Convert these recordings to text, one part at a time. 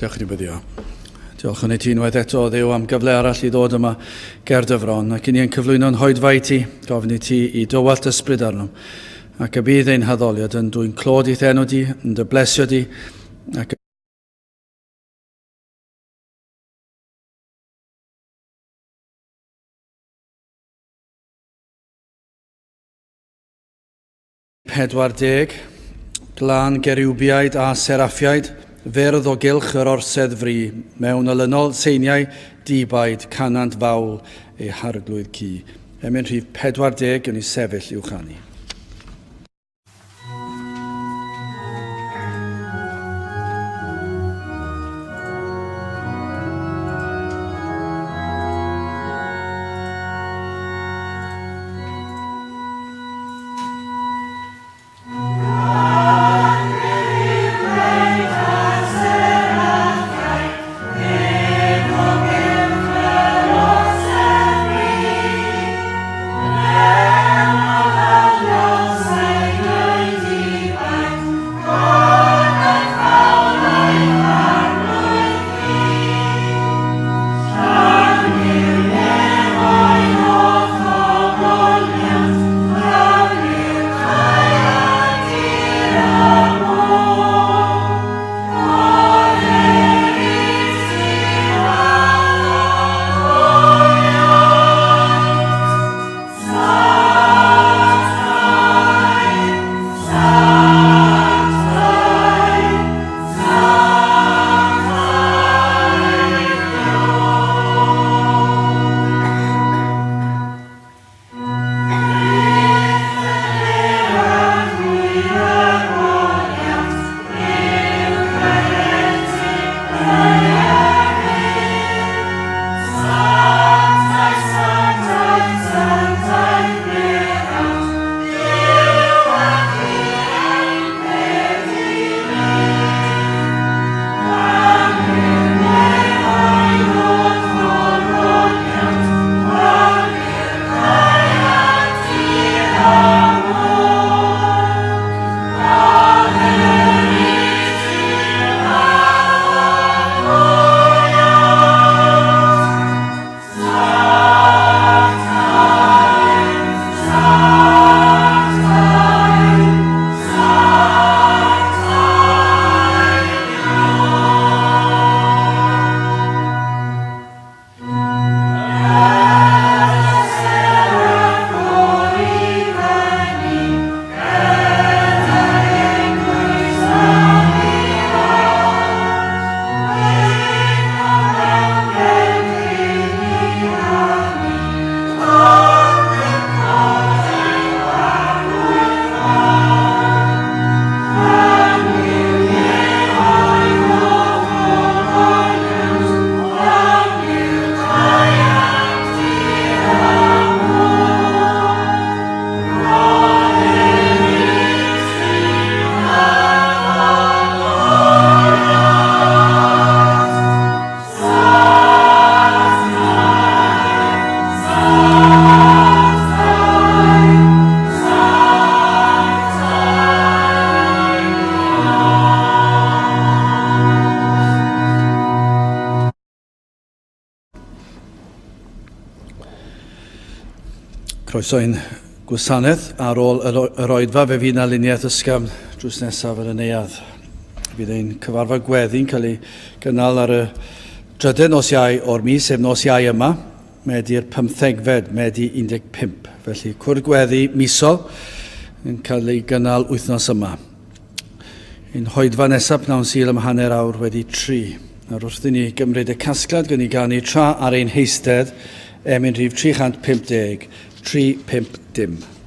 Dewch i ni buddio. Diolch yn i ti unwaith eto, Dduw, am gyfle arall i ddod yma ger dy fron, ac i ni yn cyflwyno'n hoedfa i ti, gofyn i ti i dywallt ysbryd arnom, ac y bydd ein haddoliad yn dwyn clod i'th enw di, yn dy blesio di, ac 40, Glân geriwbiaid a seraffiaid, fyrdd o gylch yr orsedd fri, mewn olynol seiniau di-baid, canant fawl ei harglwydd cu. Emyn rhif 40, yn ei sefyll i'w chanu. Croeso i'n gwasanaeth ar ôl yr oedfa fe fydd 'na luniaeth ysgafn drws nesaf yn y neuadd. Bydd ein cyfarfod gweddi'n cael ei gynnal ar y drydedd nos Iau o'r mis, sef nos Iau yma, Medi'r pymthegfed, Medi 15. Felly cwrdd gweddi misol yn cael ei gynnal wythnos yma. Ein hoedfa nesaf pnawn Sul am hanner awr wedi tri. Nawr wrth i ni gymryd y casgliad, gwn i ganu tra ar ein heistedd, emyn rhif 350, 350.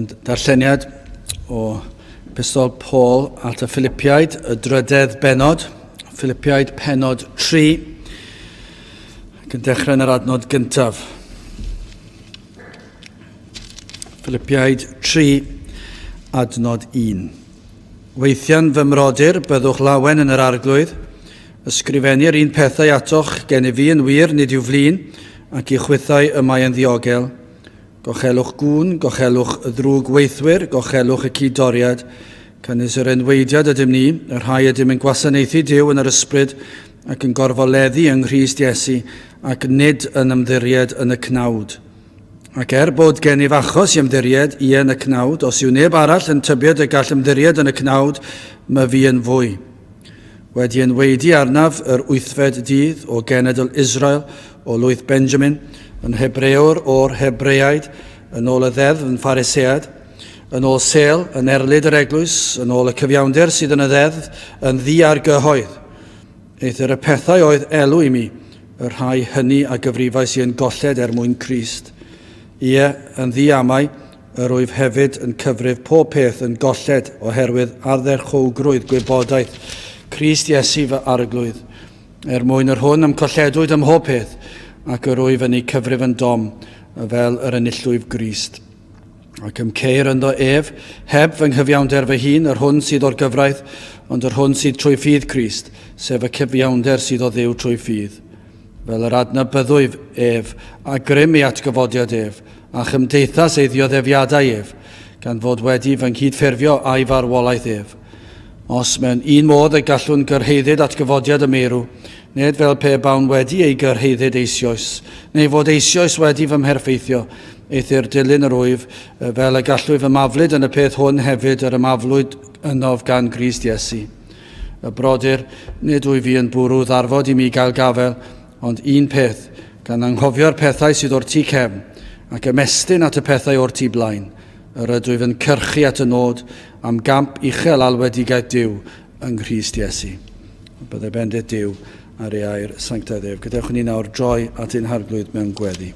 ein darlleniad o Epistol Paul at y Philipiaid, y drydedd benod, Philipiaid penod 3, ac yn dechrau yn yr adnod gyntaf. Philipiaid 3, adnod 1. Weithian fy mrodyr, byddwch lawen yn yr arglwydd. Ysgrifennu'r un pethau atoch gennyf fi yn wir, nid yw flin, ac i chwithau y mae yn ddiogel. Gochelwch gŵn, gochelwch y ddrwg weithwyr, gochelwch y cyd-doriad, canys yr enweidiad ydym ni, y rhai ydym yn gwasanaethu Duw yn yr ysbryd, ac yn gorfoleddu yng Nghrist Iesu, ac nid yn ymddiried yn y cnawd. Ac er bod gennyf achos i ymddiried, ie yn y cnawd, os yw neb arall yn tybied y gall ymddiried yn y cnawd, myfi yn fwy. Wedi enwaedu arnaf yr wythfed dydd o genedl Israel, o lwyth Benjamin, yn Hebrewr o'r Hebreaid, yn ôl y ddeddf yn Pharisead, yn ôl sêl, yn erlid yr eglwys, yn ôl y cyfiawnder sydd yn y ddeddf, yn ddiargyhoedd. Eithr y pethau oedd elw i mi, y rhai hynny a gyfrifais i yn golled er mwyn Crist. Ie, yn ddiamau, Yr wyf hefyd yn cyfrif pob peth yn golled oherwydd ardderchowgrwydd gwybodaeth Crist Iesu fy Arglwydd, er mwyn yr hwn a'm colledwyd ym mhob peth, ac yr wyf yn eu cyfrif yn dom, fel yr enillwyf Grist. Ac ym ceir ynddo ef, heb fy nghyfiawnder fy hun, yr hwn sydd o'r gyfraith, ond yr hwn sydd trwy ffydd Crist, sef y cyfiawnder sydd o Dduw trwy ffydd. Fel yr adnabyddwyf ef, a grym ei atgyfodiad ef, a chymdeithas ei ddioddefiadau ef, gan fod wedi fy nghydffurfio â'i farwolaeth ef. Os mewn un modd y gallwn gyrhaeddyd atgyfodiad y meirw, nid fel pe bawn wedi ei gyrhaeddyd eisioes, neu fod eisioes wedi fy mherffeithio, eithr dilyn yr wyf, fel y gallwyf ymaflyd yn y peth hwn hefyd yr ymaflwyd ynof gan Grist Iesu. Y brodyr, nid wyf fi yn bwrw ddarfod i mi gael gafael, ond un peth, gan anghofio'r pethau sydd o'r tu cefn, ac ymestyn at y pethau o'r tu blaen, yr ydwyf yn cyrchu at y nod am gamp uchel alwedigaeth Duw yng Nghrist Iesu. Byddai bendith Duw ar ei air sanctaidd ef. Gadewch i ni nawr droi at ein Harglwydd mewn gweddi.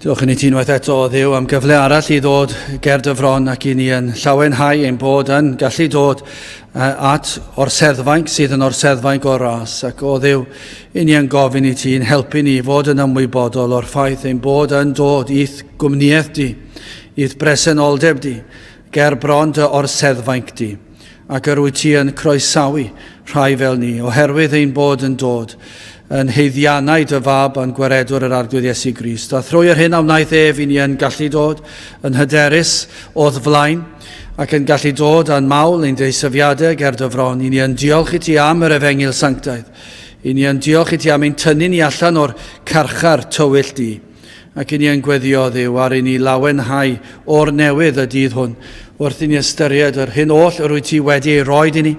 Diolch i ni ti unwaith eto, o Dduw, am gyfle arall i ddod ger dy fron ac i ni yn llawenhau ein bod yn gallu dod at orseddfainc sydd yn orseddfainc o'r ras. Ac o Dduw, i ni yn gofyn i ti yn helpu ni i fod yn ymwybodol o'r ffaith ein bod yn dod i'th gwmnïaeth di, i'th bresenoldeb di, ger bron dy orseddfainc di. Ac yr wyt ti yn croesawu rhai fel ni, oherwydd ein bod yn dod yn haeddiannau dy Fab a'n Gwaredwr yr Arglwydd Iesu Grist. A thrwy yr hyn a wnaeth ef i ni yn gallu dod yn hyderus o'th flaen, ac yn gallu dod â'n mawl ein deisyfiadau ger dy fron, i ni yn diolch i ti am yr efengyl sanctaidd. I ni yn diolch i ti am ein tynnu ni allan o'r carchar tywyll du. Ac i ni yn gweddio, Dduw, ar i ni lawenhau o'r newydd y dydd hwn, wrth i ni ystyried yr hyn oll yr wyt ti wedi ei roed i ni,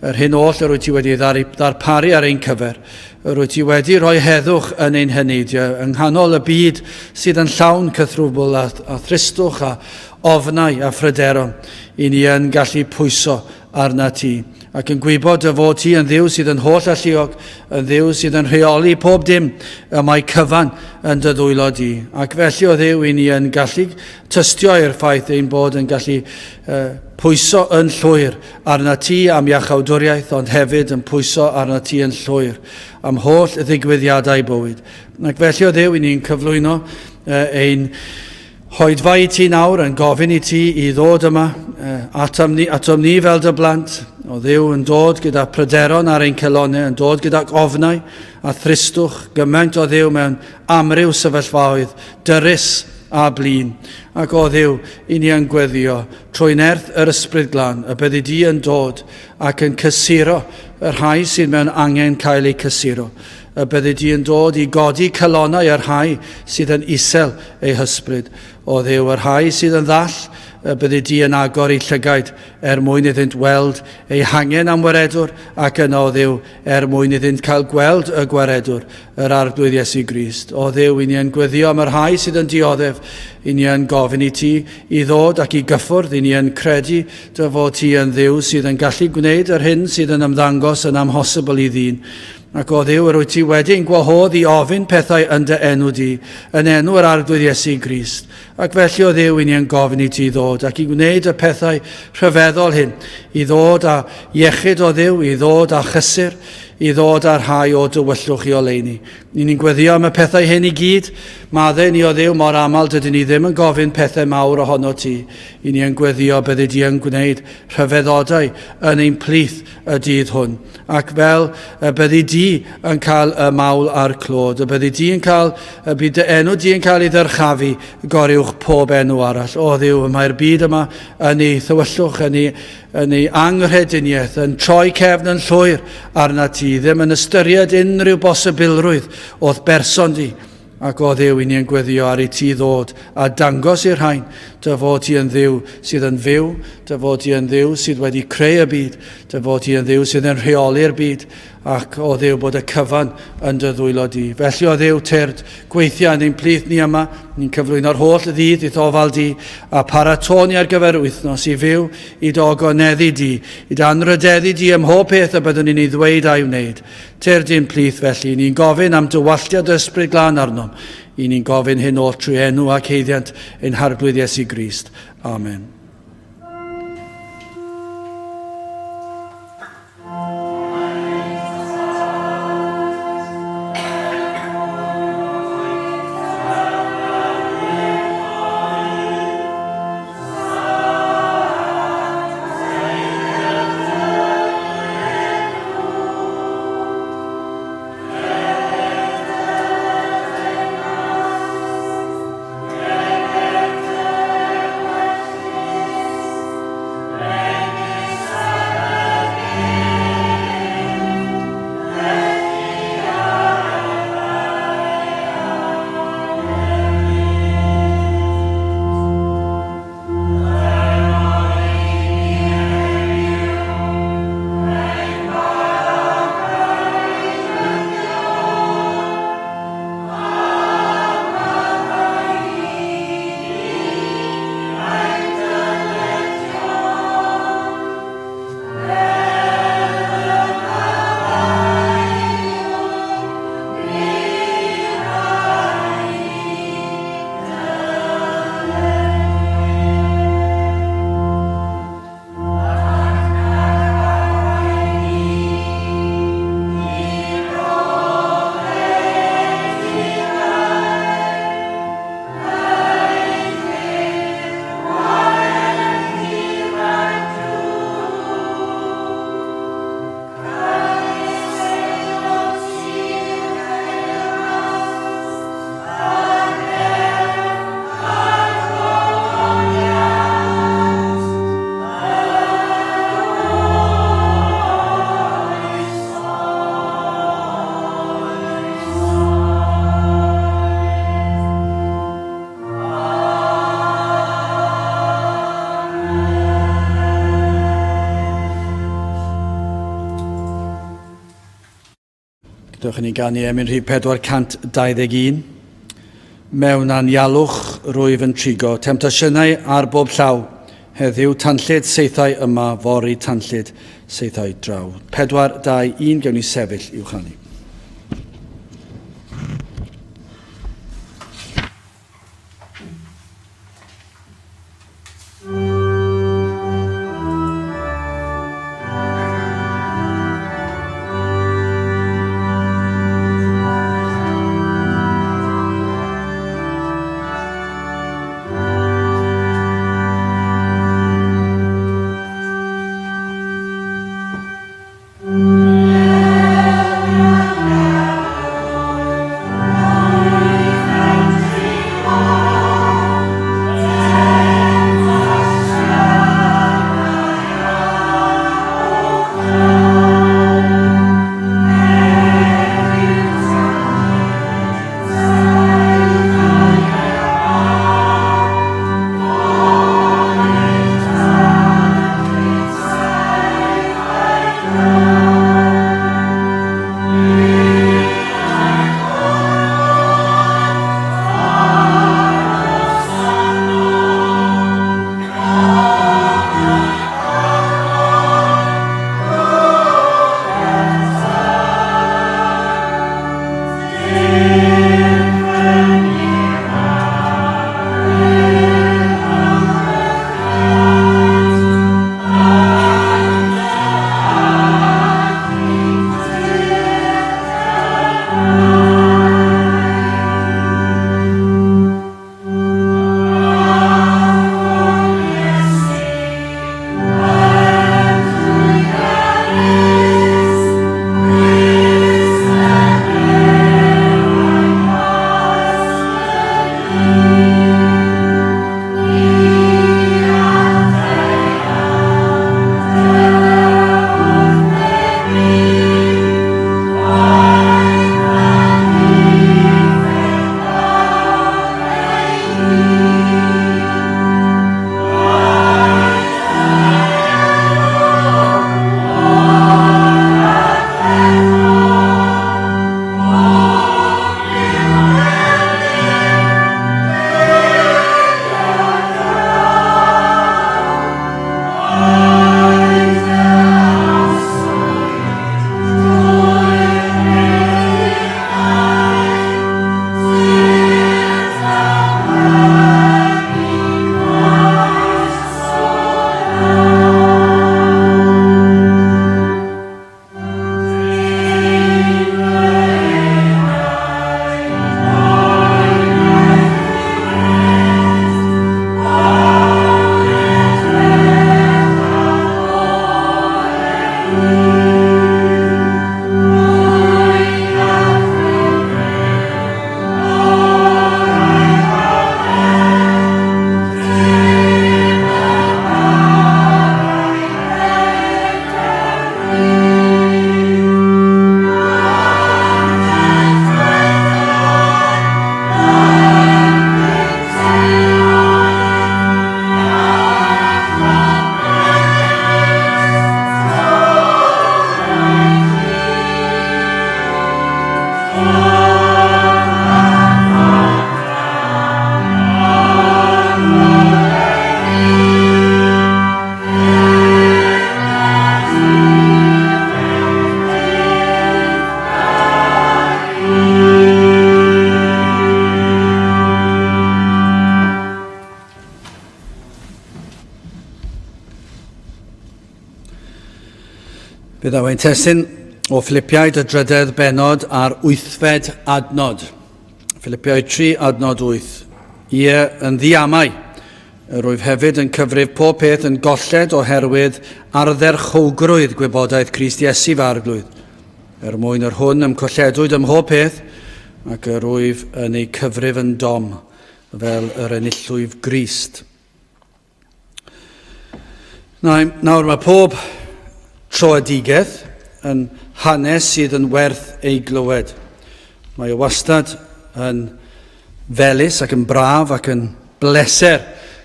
yr hyn oll yr wyt ti wedi ei ddarparu ar ein cyfer, yr wyt ti wedi rhoi heddwch yn ein heneidiau, yng nghanol y byd sydd yn llawn cythrwbl a, a thristwch a ofnau a phryderon, i ni yn gallu pwyso arnat ti, ac yn gwybod dy fod ti yn Dduw sydd yn holl alluog, yn Dduw sydd yn rheoli pob dim y mae cyfan yn dy ddwylo di. Ac felly o Dduw, i ni yn gallu tystio i'r ffaith ein bod yn gallu uh, pwyso yn llwyr arna ti am iachawdwriaeth, ond hefyd yn pwyso arna ti yn llwyr am holl ddigwyddiadau bywyd. Ac felly o Dduw, i ni'n cyflwyno uh, ein Hoedfa i ti nawr yn gofyn i ti i ddod yma atom ni, atom ni fel dy blant, o Dduw yn dod gyda pryderon ar ein celonau, yn dod gydag ofnau a thristwch, gymaint o Dduw mewn amryw sefyllfaoedd, dyrys a blin. Ac o Dduw, i ni yn gweddio, trwy nerth yr Ysbryd Glân, y byddi di yn dod ac yn cysuro y rhai sydd mewn angen cael eu cysuro. Y byddi di yn dod i godi calonnau y rhai sydd yn isel eu hysbryd. O Dduw, y rhai sydd yn ddall, y byddi di yn agor eu llygaid er mwyn iddynt weld eu hangen am waredwr, ac yna, o Dduw, er mwyn iddynt cael gweld y gwaredwr, yr Arglwydd Iesu Grist. O Dduw, i ni yn gweddio am y rhai sydd yn dioddef, i ni yn gofyn i ti i ddod ac i gyffwrdd, i ni yn credu dy fod ti yn Dduw sydd yn gallu gwneud yr hyn sydd yn ymddangos yn amhosibl i ddyn. Ac o Dduw, yr wyt ti wedi ein gwahodd i ofyn pethau yn dy enw di, yn enw yr Arglwydd Iesu Grist. Ac felly o Dduw, i ni yn gofyn i ti ddod ac i wneud y pethau rhyfeddol hyn, i ddod â iechyd o Dduw, i ddod â chysur, i ddod â rhai o dywyllwch i oleuni. Ni ni'n gweddio am y pethau hyn i gyd. Maddau ni o Dduw mor aml dydyn ni ddim yn gofyn pethau mawr ohono ti. I ni yn gweddio byddi di yn gwneud rhyfeddodau yn ein plith y dydd hwn, ac fel y byddi di yn cael y mawl a'r clod, y byddi di yn cael, y bydd dy enw di yn cael ei ddyrchafu goruwch pob enw arall. O Dduw, y mae'r byd yma yn ei thywyllwch, yn ei, yn ei anghrediniaeth, yn troi cefn yn llwyr arna ti, ddim yn ystyried unrhyw bosibilrwydd o'th berson di. Ac o Dduw, i ni yn gweddio ar i ti ddod a dangos i'r rhain dy fod ti yn Dduw sydd yn fyw, dy fod ti yn Dduw sydd wedi creu y byd, dy fod ti yn Dduw sydd yn rheoli'r byd, ac o Dduw bod y cyfan yn dy ddwylo di. Felly o Dduw, tyrd, gweithia yn ein plith ni yma, ni'n cyflwyno'r holl ddydd i'th ofal di, a paratô ni ar gyfer wythnos i fyw i dy ogoneddu di, i dy anrhydeddu di ym mhob peth y byddwn ni'n ei ddweud a'i wneud. Tyrd i'n plith felly, ni'n gofyn am dywalltiad dy Ysbryd Glân arnom. I ni'n gofyn hyn oll trwy enw ac haeddiant ein Harglwydd Iesu Grist. Amen. Dewch i ni ganu emyn rhif 421. Mewn anialwch rwyf yn trigo, temtasiynau ar bob llaw. Heddiw tanllyd saethau yma, fory tanllyd saethau draw. 4, 2, 1, gewn ni sefyll i'w chanu. Fe ddaw ein testun o Philipiaid y drydedd bennod a'r wythfed adnod. Philipiaid 3 adnod 8. Ie, yn ddiamau, yr wyf hefyd yn cyfrif pob peth yn golled oherwydd ardderchowgrwydd gwybodaeth Crist Iesu fy Arglwydd, er mwyn yr hwn ym colledwyd ym mhob peth, ac yr wyf yn ei cyfrif yn dom, fel yr enillwyf Grist. Nawr mae pob troedigaeth yn hanes sydd yn werth ei glywed. Mae o wastad yn felys ac yn braf ac yn bleser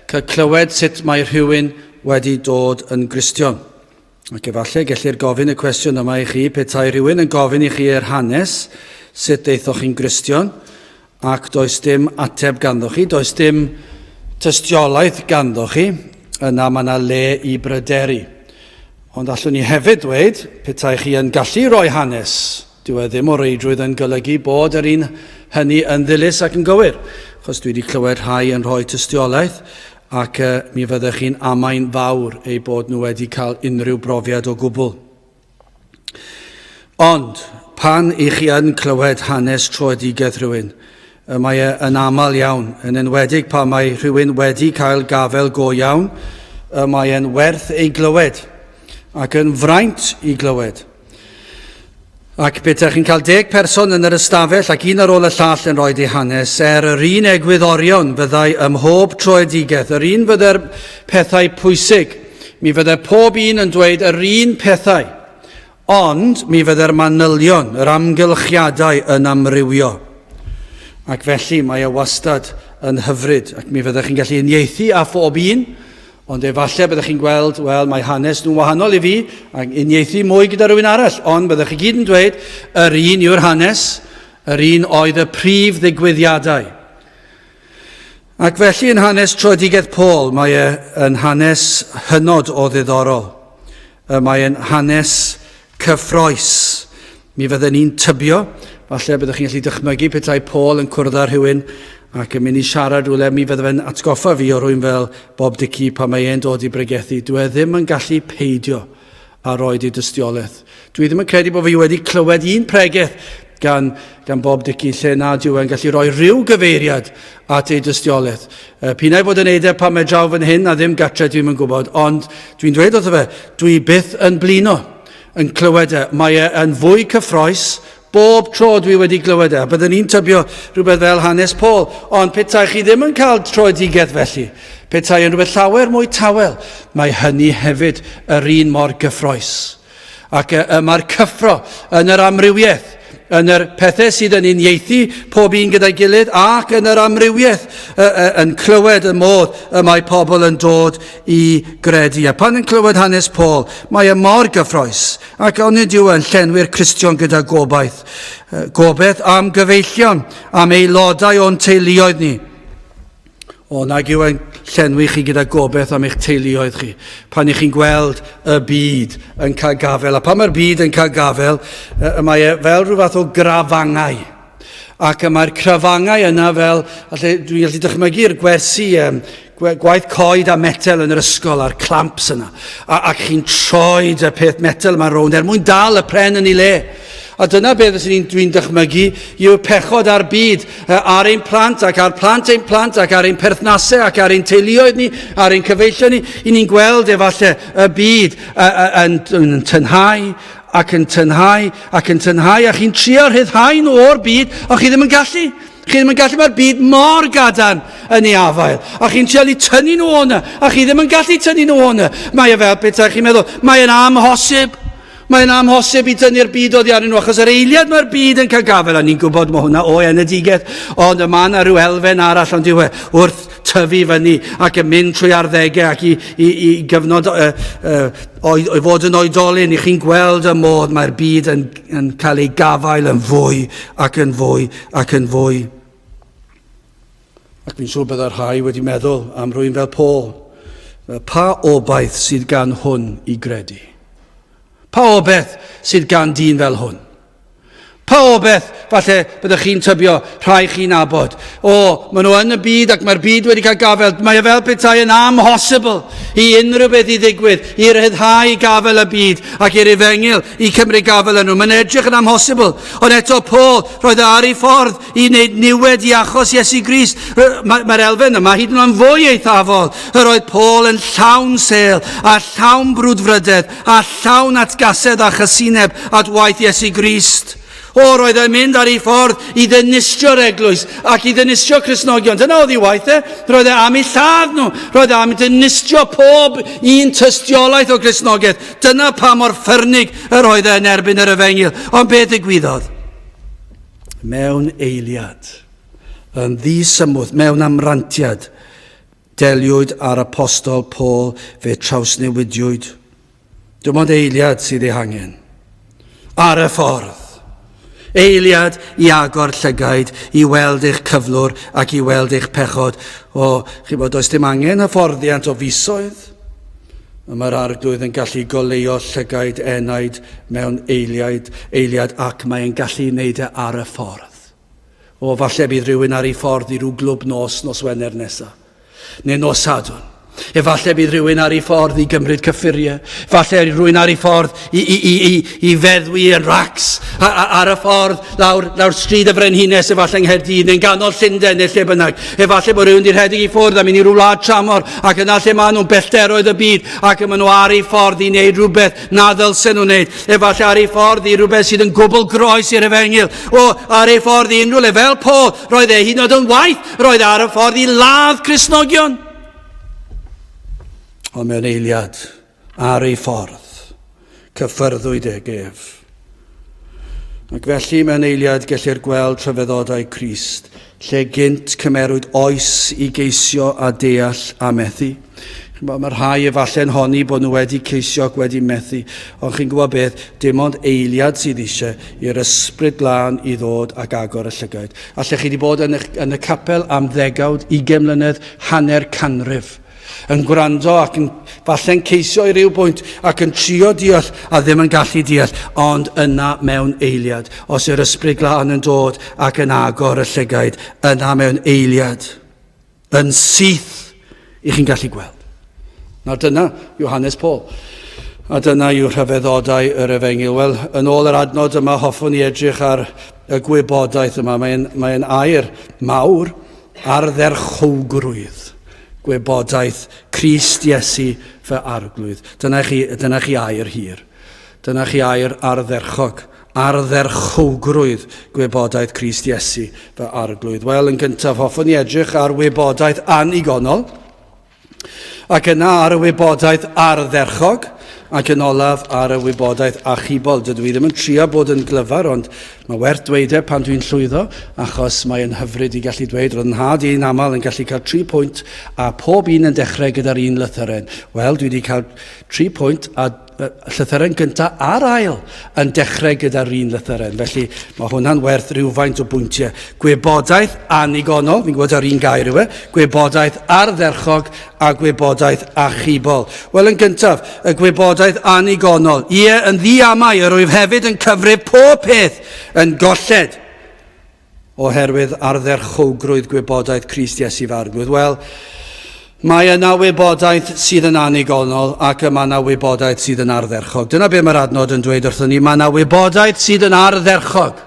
cael clywed sut mae rhywun wedi dod yn Gristion. Ac efallai gellir gofyn y cwestiwn yma i chi petai rhywun yn gofyn i chi yr hanes, sut daethoch chi'n Gristion, ac does dim ateb ganddo chi, does dim tystiolaeth ganddo chi, yna mae yna le i bryderu. Ond allwn ni hefyd ddweud, petai chi yn gallu rhoi hanes, dyw e ddim o reidrwydd yn golygu bod yr un hynny yn ddilys ac yn gywir, achos dwi wedi clywed rhai yn rhoi tystiolaeth ac mi fyddech chi'n amau'n fawr eu bod nhw wedi cael unrhyw brofiad o gwbl. Ond, pan i chi yn clywed hanes troedigaeth rhywun, y mae e yn aml iawn, yn enwedig pan mae rhywun wedi cael gafael go iawn, y mae e'n werth ei glywed, ac yn fraint i glywed. Ac betaech chi'n cael deg person yn yr ystafell ac un ar ôl y llall yn rhoi eu hanes, er yr un egwyddorion fyddai ym mhob troedigaeth, yr un fydde'r pethau pwysig, mi fydde pob un yn dweud yr un pethau, ond mi fydde'r manylion, yr amgylchiadau yn amrywio. Ac felly mae e wastad yn hyfryd, ac mi fyddech chi'n gallu uniaethu â phob un, Ond efallai byddech chi'n gweld, wel, mae hanes nhw'n wahanol i fi, ac uniaethu mwy gyda rhywun arall, ond byddech chi gyd yn dweud, yr un yw'r hanes, yr un oedd y prif ddigwyddiadau. Ac felly yn hanes troedigaeth Paul, mae e yn hanes hynod o ddiddorol. Mae e'n hanes cyffroes. Mi fydden ni'n tybio, falle byddwch chi'n gallu dychmygu petai Paul yn cwrdd â rhywun ac yn mynd i siarad rhywle, mi fydde fe'n atgoffa fi o rhywun fel Bob Dickey pan mae e'n dod i bregethu. Dwi e ddim yn gallu peidio a roed ei dystiolaeth. Dwi ddim yn credu bod fi wedi clywed un pregeth gan, gan Bob Dickey lle nad yw e'n gallu rhoi rhyw gyfeiriad at ei dystiolaeth. P'un ai bod yn neud e pan mae draw fan hyn a ddim gatre dwi'm yn gwybod, ond dwi'n dweud wrtho fe, dwi byth yn blino yn clywed e. Mae e yn fwy cyffroes bob tro dwi wedi glywed e. Byddwn ni'n tybio rhywbeth fel hanes Paul, ond petai chi ddim yn cael troedigaeth felly, petai yn rhywbeth llawer mwy tawel, mae hynny hefyd yr un mor gyffroes. Ac y, y mae'r cyffro yn yr amrywiaeth, yn yr pethau sydd yn uniaethu pob un gyda'i gilydd ac yn yr amrywiaeth yn clywed y modd y mae pobl yn dod i gredu. A pan yn clywed hanes Paul, mae e mor gyffroes ac onid yw e'n llenwi'r Cristion gyda gobaith. Gobaith am gyfeillion, am aelodau o'n teuluoedd ni. O, nag yw e'n llenwi chi gyda gobaith am eich teuluoedd chi, pan ych chi'n gweld y byd yn cael gafael. A pan mae'r byd yn cael gafael, y mae e fel rhyw fath o grafangau. Ac y mae'r crafangau yna fel, alle, dwi'n gallu dychmygu'r gwersi um, gwaith coed a metel yn yr ysgol a'r clamps yna. A, ac chi'n troed y peth metel yma rownd er mwyn dal y pren yn ei le. A dyna beth fyswn i'n dwi'n dychmygu yw pechod ar byd, ar ein plant ac ar plant ein plant ac ar ein perthnasau ac ar ein teuluoedd ni, ar ein cyfeillion ni. I ni'n gweld efallai y byd yn, yn tynhau ac yn tynhau ac yn tynhau a chi'n trio rhyddhau nhw o'r byd ond chi ddim yn gallu. Chi ddim yn gallu, mae'r byd mor gadarn yn ei afael. A chi'n trial i tynnu nhw o'na, a chi ddim yn gallu tynnu nhw o'na. Mae e fel petai chi'n meddwl, mae'n amhosib. Mae'n amhosib i dynnu'r byd oddi arnyn nhw, achos yr eiliad mae'r byd yn cael gafael, a ni'n gwybod mae hwnna o enedigaeth, ond y mae yna rhyw elfen arall ond yw e, wrth tyfu fyny ac yn mynd trwy arddegau ac i, i, i gyfnod uh, uh, o'i, o'i fod yn oedolyn, i chi'n gweld y modd mae'r byd yn, yn cael ei gafael yn fwy ac yn fwy ac yn fwy. Ac fi'n siŵr byddai'r rhai wedi meddwl am rwy'n fel Paul, pa obaith sydd gan hwn i gredu? Pa obaith sydd gan dyn fel hwn? Pa obeth, falle, byddwch chi'n tybio, rhai chi'n nabod. O, maen nhw yn y byd ac mae'r byd wedi cael gafael. Mae e fel petai yn amhosibl i unrhyw beth i ddigwydd, i ryddhau gafael y byd ac i'r efengyl i cymryd gafael yn nhw. Mae'n edrych yn amhosibl. Ond eto Paul, roedd e ar ei ffordd i wneud niwed i achos Iesu Grist. Mae'r mae elfen yma hyd yn oed yn fwy eithafol. Yr oedd Paul yn llawn sel a llawn brwdfrydedd a llawn atgasedd a chysineb at waith Iesu Grist. O, roedd e'n mynd ar ei ffordd i ddinistrio'r eglwys ac i ddinistrio Cristnogion. Dyna oedd ei waith e. Roedd e am eu lladd nhw. Roedd e am ddinistrio pob un tystiolaeth o Gristnogaeth. Dyna pa mor ffyrnig yr oedd e yn erbyn yr efengyl. Ond beth ddigwyddodd? Mewn eiliad, yn ddisymwth, mewn amrantiad, Deliwyd â'r Apostol Paul, fe trawsnewidiwyd. Dim ond eiliad sydd ei hangen. Ar y ffordd. Eiliad i agor llygaid, i weld eich cyflwr ac i weld eich pechod. O, chi bod, does dim angen hyfforddiant o fisoedd. Y mae'r arglwydd yn gallu goleuo llygaid enaid mewn eiliad, eiliad ac mae'n gallu wneud e ar y ffordd. O, falle bydd rhywun ar ei ffordd i ryw glwb nos nos Wener nesa. Neu nos Sadwrn. Efallai bydd rhywun ar ei ffordd i gymryd cyffuriau. Falle rhywun ar ei ffordd i, i, i, i, i feddwi yn racs ar y ffordd lawr, lawr stryd y Frenhines efallai yng Nghaerdydd neu'n ganol Llundain neu lle bynnag. Efallai bod rhywun wedi rhedeg i ffwrdd a mynd i ryw wlad tramor ac yna lle maen nhw'n bellteroedd y byd ac maen nhw ar ei ffordd i wneud rhywbeth na ddylsen nhw wneud. Efallai ar ei ffordd i rhywbeth sydd yn gwbl groes i'r efengyl. O, ar ei ffordd i unrhyw le, fel Paul, roedd e hyd yn oed yn waith, roedd e ar y ffordd i ladd Cristnogion. Ond mewn eiliad, ar ei ffordd, cyffyrddwyd ag ef. Ac felly mewn eiliad gellir gweld rhyfeddodau Crist, lle gynt cymerwyd oes i geisio a deall a methu. Mae rhai efallai'n honni bod nhw wedi ceisio ac wedi methu, ond chi'n gwybod beth, dim ond eiliad sydd eisiau i'r ysbryd glân i ddod ac agor y llygaid. Allech chi wedi bod yn y, yn y capel am ddegawd, ugain mlynedd, hanner canrif, yn gwrando ac yn falle'n ceisio i ryw bwynt ac yn trio deall a ddim yn gallu deall, ond yna mewn eiliad, os yw'r ysbryd glân yn dod ac yn agor y llygaid, yna mewn eiliad. Yn syth i chi'n gallu gweld. Nawr dyna yw hanes Paul. A dyna yw rhyfeddodau yr efengyl. Wel, yn ôl yr adnod yma, hoffwn i edrych ar y gwybodaeth yma. Mae'n mae air mawr ardderchowgrwydd. Gwybodaeth Crist Iesu fy arglwydd. Dyna chi, dyna chi air hir. Dyna chi air ardderchog, ardderchowgrwydd gwybodaeth Crist Iesu, fy arglwydd. Wel, yn gyntaf, hoffwn i edrych ar wybodaeth annigonol, ac yna ar y wybodaeth ardderchog, ac yn olaf ar y wybodaeth achubol. Dydw i ddim yn trio bod yn glyfar, ond mae werth dweud e pan dwi'n llwyddo, achos mae'n hyfryd i gallu dweud. Roedd nhad i'n aml yn gallu cael tri pwynt, a pob un yn dechrau gyda'r un lythyren. Wel, dwi wedi cael tri pwynt a y llythyren gyntaf a'r ail yn dechrau gyda'r un lythyren. Felly mae hwnna'n werth rhywfaint o bwyntiau. Gwybodaeth annigonol, fi'n gwybod ar un gair yw e, gwybodaeth ardderchog a gwybodaeth achubol. Wel, yn gyntaf, y gwybodaeth annigonol. Ie, yn ddiamau, yr wyf hefyd yn cyfrif pob peth yn golled oherwydd ardderchowgrwydd gwybodaeth Crist Iesu fy Arglwydd. Wel, mae yna wybodaeth sydd yn annigonol ac y mae yna wybodaeth sydd yn ardderchog. Dyna be mae'r adnod yn dweud wrthon ni. Mae yna wybodaeth sydd yn ardderchog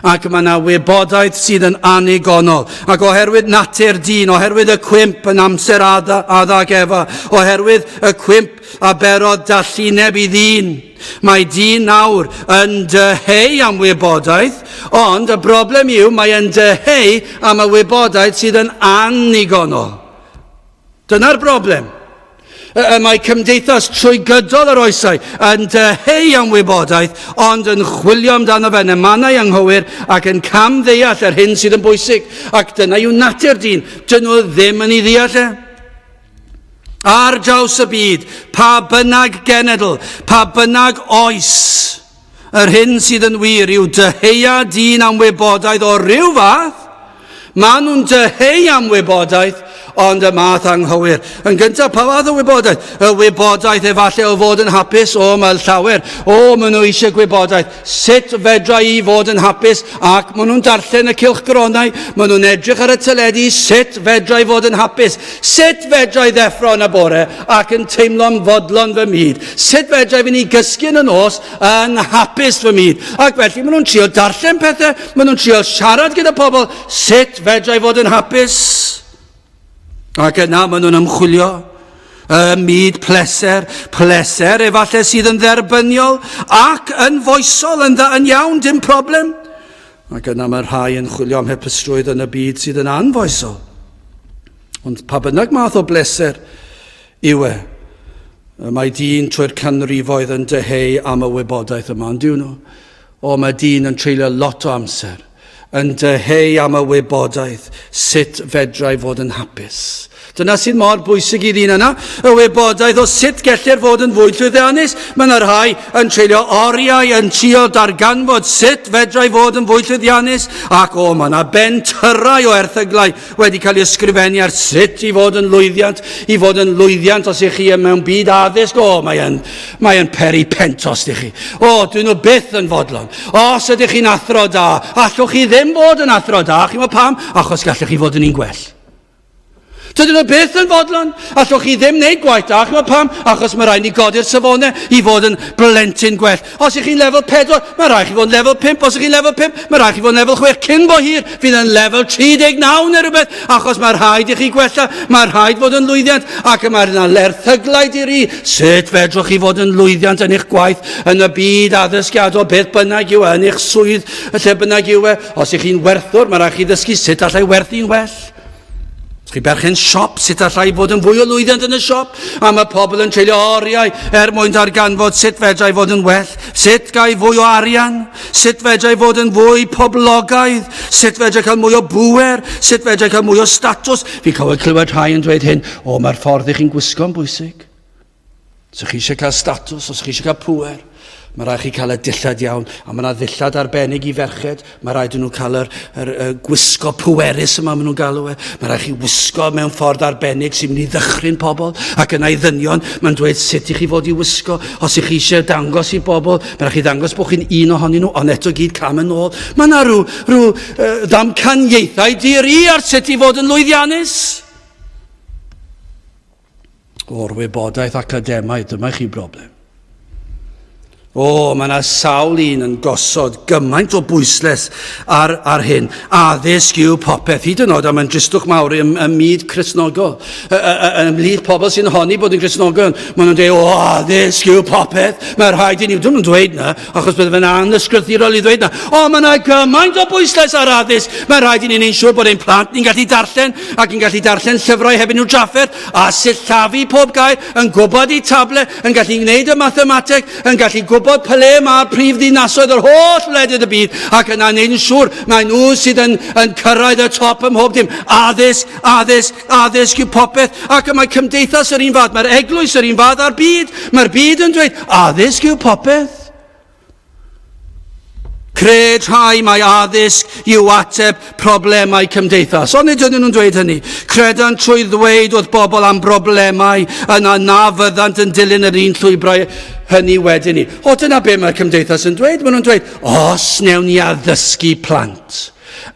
ac mae yna wybodaeth sydd yn annigonol. Ac oherwydd natur dyn, oherwydd y cwymp yn amser Adda, Adda ac Efa, oherwydd y cwymp a berodd dallineb i ddyn, Mae dyn nawr yn dyheu am wybodaeth, ond y broblem yw mae yn dyheu am y wybodaeth sydd yn annigonol. Dyna'r broblem. Y mae cymdeithas trwy gydol yr oesau yn dyheu am wybodaeth, ond yn chwilio amdano fe yn y mannau anghywir ac yn camddeall yr hyn sydd yn bwysig. Ac dyna yw natur dyn. Dyn nhw ddim yn ei ddeall e. Ar draws y byd, pa bynnag genedl, pa bynnag oes, yr hyn sydd yn wir yw dyheua dyn am wybodaeth o ryw fath, maen nhw'n dyheu am wybodaeth, ond y math anghywir. Yn gyntaf, pa fath o wybodaeth? Y wybodaeth efallai o fod yn hapus, o, mae llawer. O, maen nhw eisiau gwybodaeth. Sut fedra i fod yn hapus? Ac maen nhw'n darllen y cylchgronau, maen nhw'n edrych ar y teledu, sut fedra i fod yn hapus? Sut fedra i ddeffro yn y bore ac yn teimlo'n fodlon fy myd? Sut fedra i fynd i gysgu yn y nos yn hapus fy myd? Ac felly maen nhw'n trio darllen pethau, maen nhw'n trio siarad gyda pobl, sut fedra i fod yn hapus? Ac yna maen nhw'n ymchwilio ym myd pleser, pleser efallai sydd yn dderbyniol ac yn foesol, yn, dda, yn iawn, dim problem. Ac yna mae rhai yn chwilio am hapusrwydd yn y byd sydd yn anfoesol. Ond pa bynnag math o bleser yw e, mae dyn trwy'r canrifoedd yn dyheu am y wybodaeth yma, ond yw nhw? O, mae dyn yn treulio lot o amser yn dyheu am y wybodaeth sut fedrai fod yn hapus. Dyna sydd mor bwysig i ddyn yna, y wybodaeth o sut gellir fod yn fwy llwyddiannus. Mae yna rhai yn treulio oriau yn trio darganfod sut fedrai fod yn fwy llwyddiannus, ac o, mae yna bentyrrau o erthyglau wedi cael ei ysgrifennu ar sut i fod yn lwyddiant, i fod yn lwyddiant os ych chi mewn byd addysg, o, mae'n mae yn peri pentost i chi. O, dyn nhw byth yn fodlon. Os ydych chi'n athro da, allwch chi ddim bod yn athro da. Chi'n gwybod pam? Achos gallech chi fod yn un gwell. Dydyn nhw byth yn fodlon. Allwch chi ddim wneud gwaith da. Chi'n gwybod pam? Achos mae rhaid ni godi'r safonau i fod yn blentyn gwell. Os ych chi'n lefel 4, mae rhaid chi fod yn lefel 5. Os ych chi'n lefel 5, mae rhaid chi fod yn lefel 6. Cyn bo hir, fydd yn lefel 39 neu rhywbeth. Achos mae rhaid i chi gwella. Mae rhaid fod yn lwyddiant. Ac mae yna lerthyglau di-ri. Sut fedrwch chi fod yn lwyddiant yn eich gwaith, yn y byd addysgiadol, beth bynnag yw e, yn eich swydd, y lle bynnag yw e. Os ych chi'n werthwr, mae rhaid chi ddysgu sut allai werthu'n well. Os chi berchen siop, sut allai fod yn fwy o lwyddiant yn y siop? A mae pobl yn treulio oriau er mwyn darganfod sut fedrai fod yn well, sut gai fwy o arian, sut fedrai fod yn fwy poblogaidd, sut fedrai cael mwy o bŵer, sut fedrai cael mwy o statws. Fi'n cofio clywed rhai yn dweud hyn, o, mae'r ffordd i chi'n gwisgo'n bwysig. Os ych chi eisiau cael statws, os ych chi eisiau cael pŵer, mae rhaid chi cael y dillad iawn, a mae yna ddillad arbennig i ferched, mae rhaid i nhw cael yr, yr, yr gwisgo pwerus yma maen nhw'n galw e, mae rhaid chi wisgo mewn ffordd arbennig sy'n mynd i ddychryn pobl, ac yna i ddynion, mae'n dweud sut i chi fod i wisgo, os ych chi eisiau dangos i bobl, mae rhaid chi ddangos bod chi'n un ohonyn nhw, ond eto gyd cam yn ôl. Mae yna rhyw, rhyw uh, ddamcaniaethau di-ri ar sut i fod yn lwyddiannus. O'r wybodaeth academaidd, dyma chi broblem. O, mae yna sawl un yn gosod gymaint o bwysles ar, ar hyn. Addysg yw popeth, hyd yn oed, a mae'n dristwch mawr ym, ym myd Cristnogol. Ymhlith pobl sy'n honni bod yn Gristnogion, maen nhw'n dweud, o, addysg yw popeth, mae rhaid i ni, dyn nhw'n dweud na, achos bydde fe'n anysgrythurol i ddweud na. O, mae yna gymaint o bwyslais ar addysg, mae rhaid i ni wneud siŵr bod ein plant ni'n gallu darllen, ac yn gallu darllen llyfrau heb unrhyw drafferth, a sillafu pob gair, yn gwybod eu table, yn gallu gwneud y mathemateg, yn gallu gwybod ple mae'r prif ddinasoedd yr holl wledydd y byd, ac yna wneud yn siŵr mai nhw sydd yn, yn cyrraedd y top ym mhob dim. Addysg, addysg, addysg yw popeth, ac y mae cymdeithas yr un fath, mae'r eglwys yr un fath a'r byd. Mae'r byd yn dweud, addysg yw popeth. Cred rhai mai addysg yw ateb problemau cymdeithas. Ond nid ydyn nhw'n dweud hynny. Credant trwy ddweud wrth bobl am broblemau yna na fyddant yn dilyn yr un llwybrau hynny wedyn ni. O, dyna be mae cymdeithas yn dweud. Maen nhw'n dweud, os newn ni addysgu plant,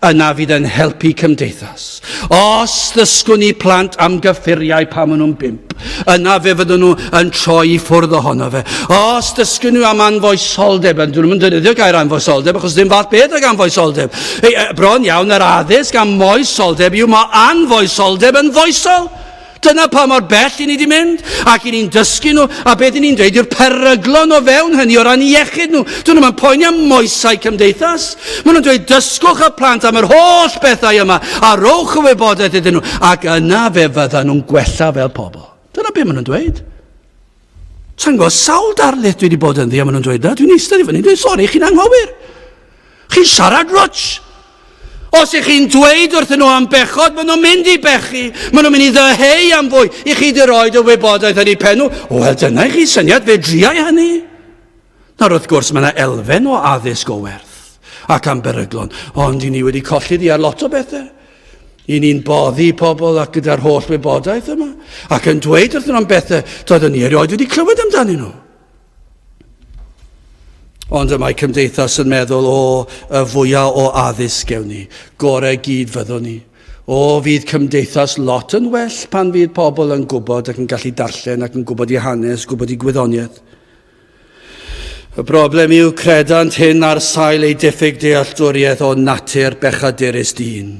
yna fydd yn helpu cymdeithas. Os ddysgwn ni plant am gyffuriau pan maen nhw'n bump, yna fe fyddwn nhw yn troi i ffwrdd ohono fe. Os dysgwn nhw am anfoesoldeb, yn dyn nhw'n defnyddio gair anfoesoldeb, achos ddim fath beth ag anfoesoldeb. Ei, bron iawn yr addysg am moesoldeb yw mae anfoesoldeb yn foesol. Dyna pa mor bell i ni wedi mynd, ac i ni'n dysgu nhw, a beth i ni'n dweud yw'r peryglon o fewn hynny o ran iechyd nhw. Dyn nhw'n poeni am moesau cymdeithas. Maen nhw'n dweud dysgwch y plant am yr holl bethau yma, a rowch y wybodaeth iddyn nhw, ac yna fe fyddan nhw'n gwella fel pobl. Dyna beth maen nhw'n dweud. Sa'n gwybod sawl darlith dwi wedi bod ynddi a maen nhw'n dweud na, dwi'n eistedd i fyny, dwi'n sori, chi'n anghywir. Chi'n siarad rwtsh. Os ych chi'n dweud wrthyn nhw am bechod, maen nhw'n mynd i bechu. Maen nhw'n mynd i ddyheu am fwy. I chi di roed y wybodaeth yn eu pen nhw. Wel, dyna i chi syniad, fe driai hynny. Nawr, wrth gwrs, mae yna elfen o addysg o werth ac am beryglon, ond i ni wedi colli ddi ar lot o bethau. I ni'n boddi pobl ac gyda'r holl wybodaeth yma, ac yn dweud wrthyn nhw am bethau doeddwn ni erioed wedi clywed amdanyn nhw. Ond y mae cymdeithas yn meddwl, o, y fwyaf o addysg gewn ni, gorau gyd fyddwn ni. O, fydd cymdeithas lot yn well pan fydd pobl yn gwybod ac yn gallu darllen ac yn gwybod i hanes, gwybod i gwyddoniaeth. Y broblem yw credant hyn ar sail eu diffyg dealltwriaeth o natur bechadurus dyn.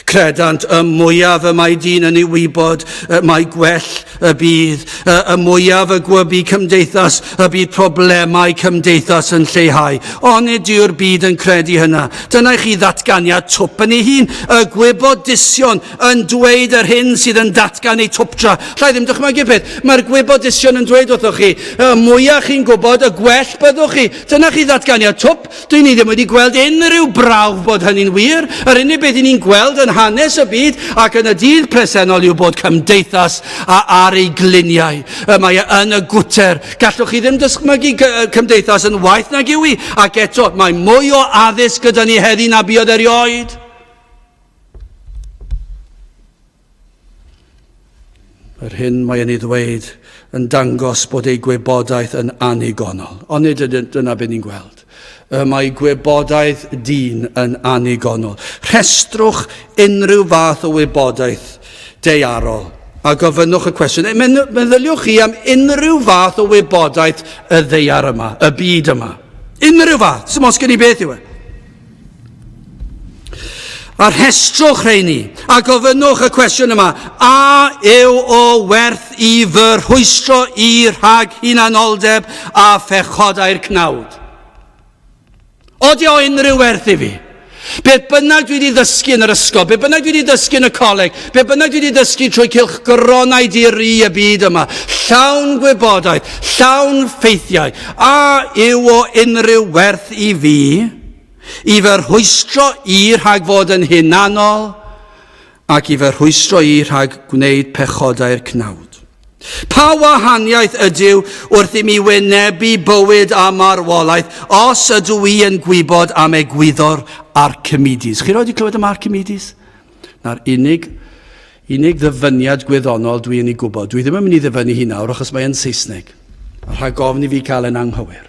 Credant y mwyaf y mae dyn yn ei wybod, y mae gwell y bydd, y mwyaf y gwybu cymdeithas, y bydd problemau cymdeithas yn lleihau. Onid yw'r byd yn credu hynna? Dyna i chi ddatganiad twp yn ei hun, y gwybodusion yn dweud yr hyn sydd yn datgan eu twpdra. Llai ddim dychmygu peth. Mae'r gwybodusion yn dweud wrthoch chi, y mwyaf chi'n gwybod, y gwell byddwch chi. Dyna chi ddatganiad twp. Dyn ni ddim wedi gweld unrhyw brawf bod hynny'n wir. Yr unig beth i ni'n gweld yn hanes y byd ac yn y dydd presennol yw bod cymdeithas a ar ei gliniau. Y mae e yn y gwter. Gallwch chi ddim dysmygu cymdeithas yn waeth nag yw i. Ac eto, mae mwy o addysg gyda ni heddi na buodd erioed. Yr hyn mae e'n ei ddweud yn dangos bod ei gwybodaeth yn annigonol. Ond nid dyna beth ni'n gweld. Y mae gwybodaeth dyn yn annigonol. Rhestrwch unrhyw fath o wybodaeth daearol a gofynnwch y cwestiwn. Meddyliwch chi am unrhyw fath o wybodaeth y ddaear yma, y byd yma. Unrhyw fath, sy'n os gen i beth yw e. A rhestrwch rheini, a gofynnwch y cwestiwn yma, a yw o werth i fy rhwystro i rhag hunanoldeb a phechodau'r cnawd? Odi o unrhyw werth i fi? Beth bynnag dwi wedi ddysgu yn yr ysgol, beth bynnag dwi wedi dysgu yn y coleg, beth bynnag dwi wedi dysgu trwy cylchgronau di-ri y byd yma, llawn gwybodaeth, llawn ffeithiau, a yw o unrhyw werth i fi? I fy rhwystro i rhag fod yn hunanol ac i fy rhwystro i rhag gwneud pechodau'r cnawd. Pa wahaniaeth ydyw wrth i mi wynebu bywyd a marwolaeth os ydw i yn gwybod am egwyddor Archimedes? Chi roed i clywed am Archimedes? Na'r unig, unig ddyfyniad gwyddonol dwi yn ei gwybod. Dwi ddim yn mynd i ddyfynnu hi nawr achos mae yn Saesneg. A rhag ofn i fi cael yn anghywir.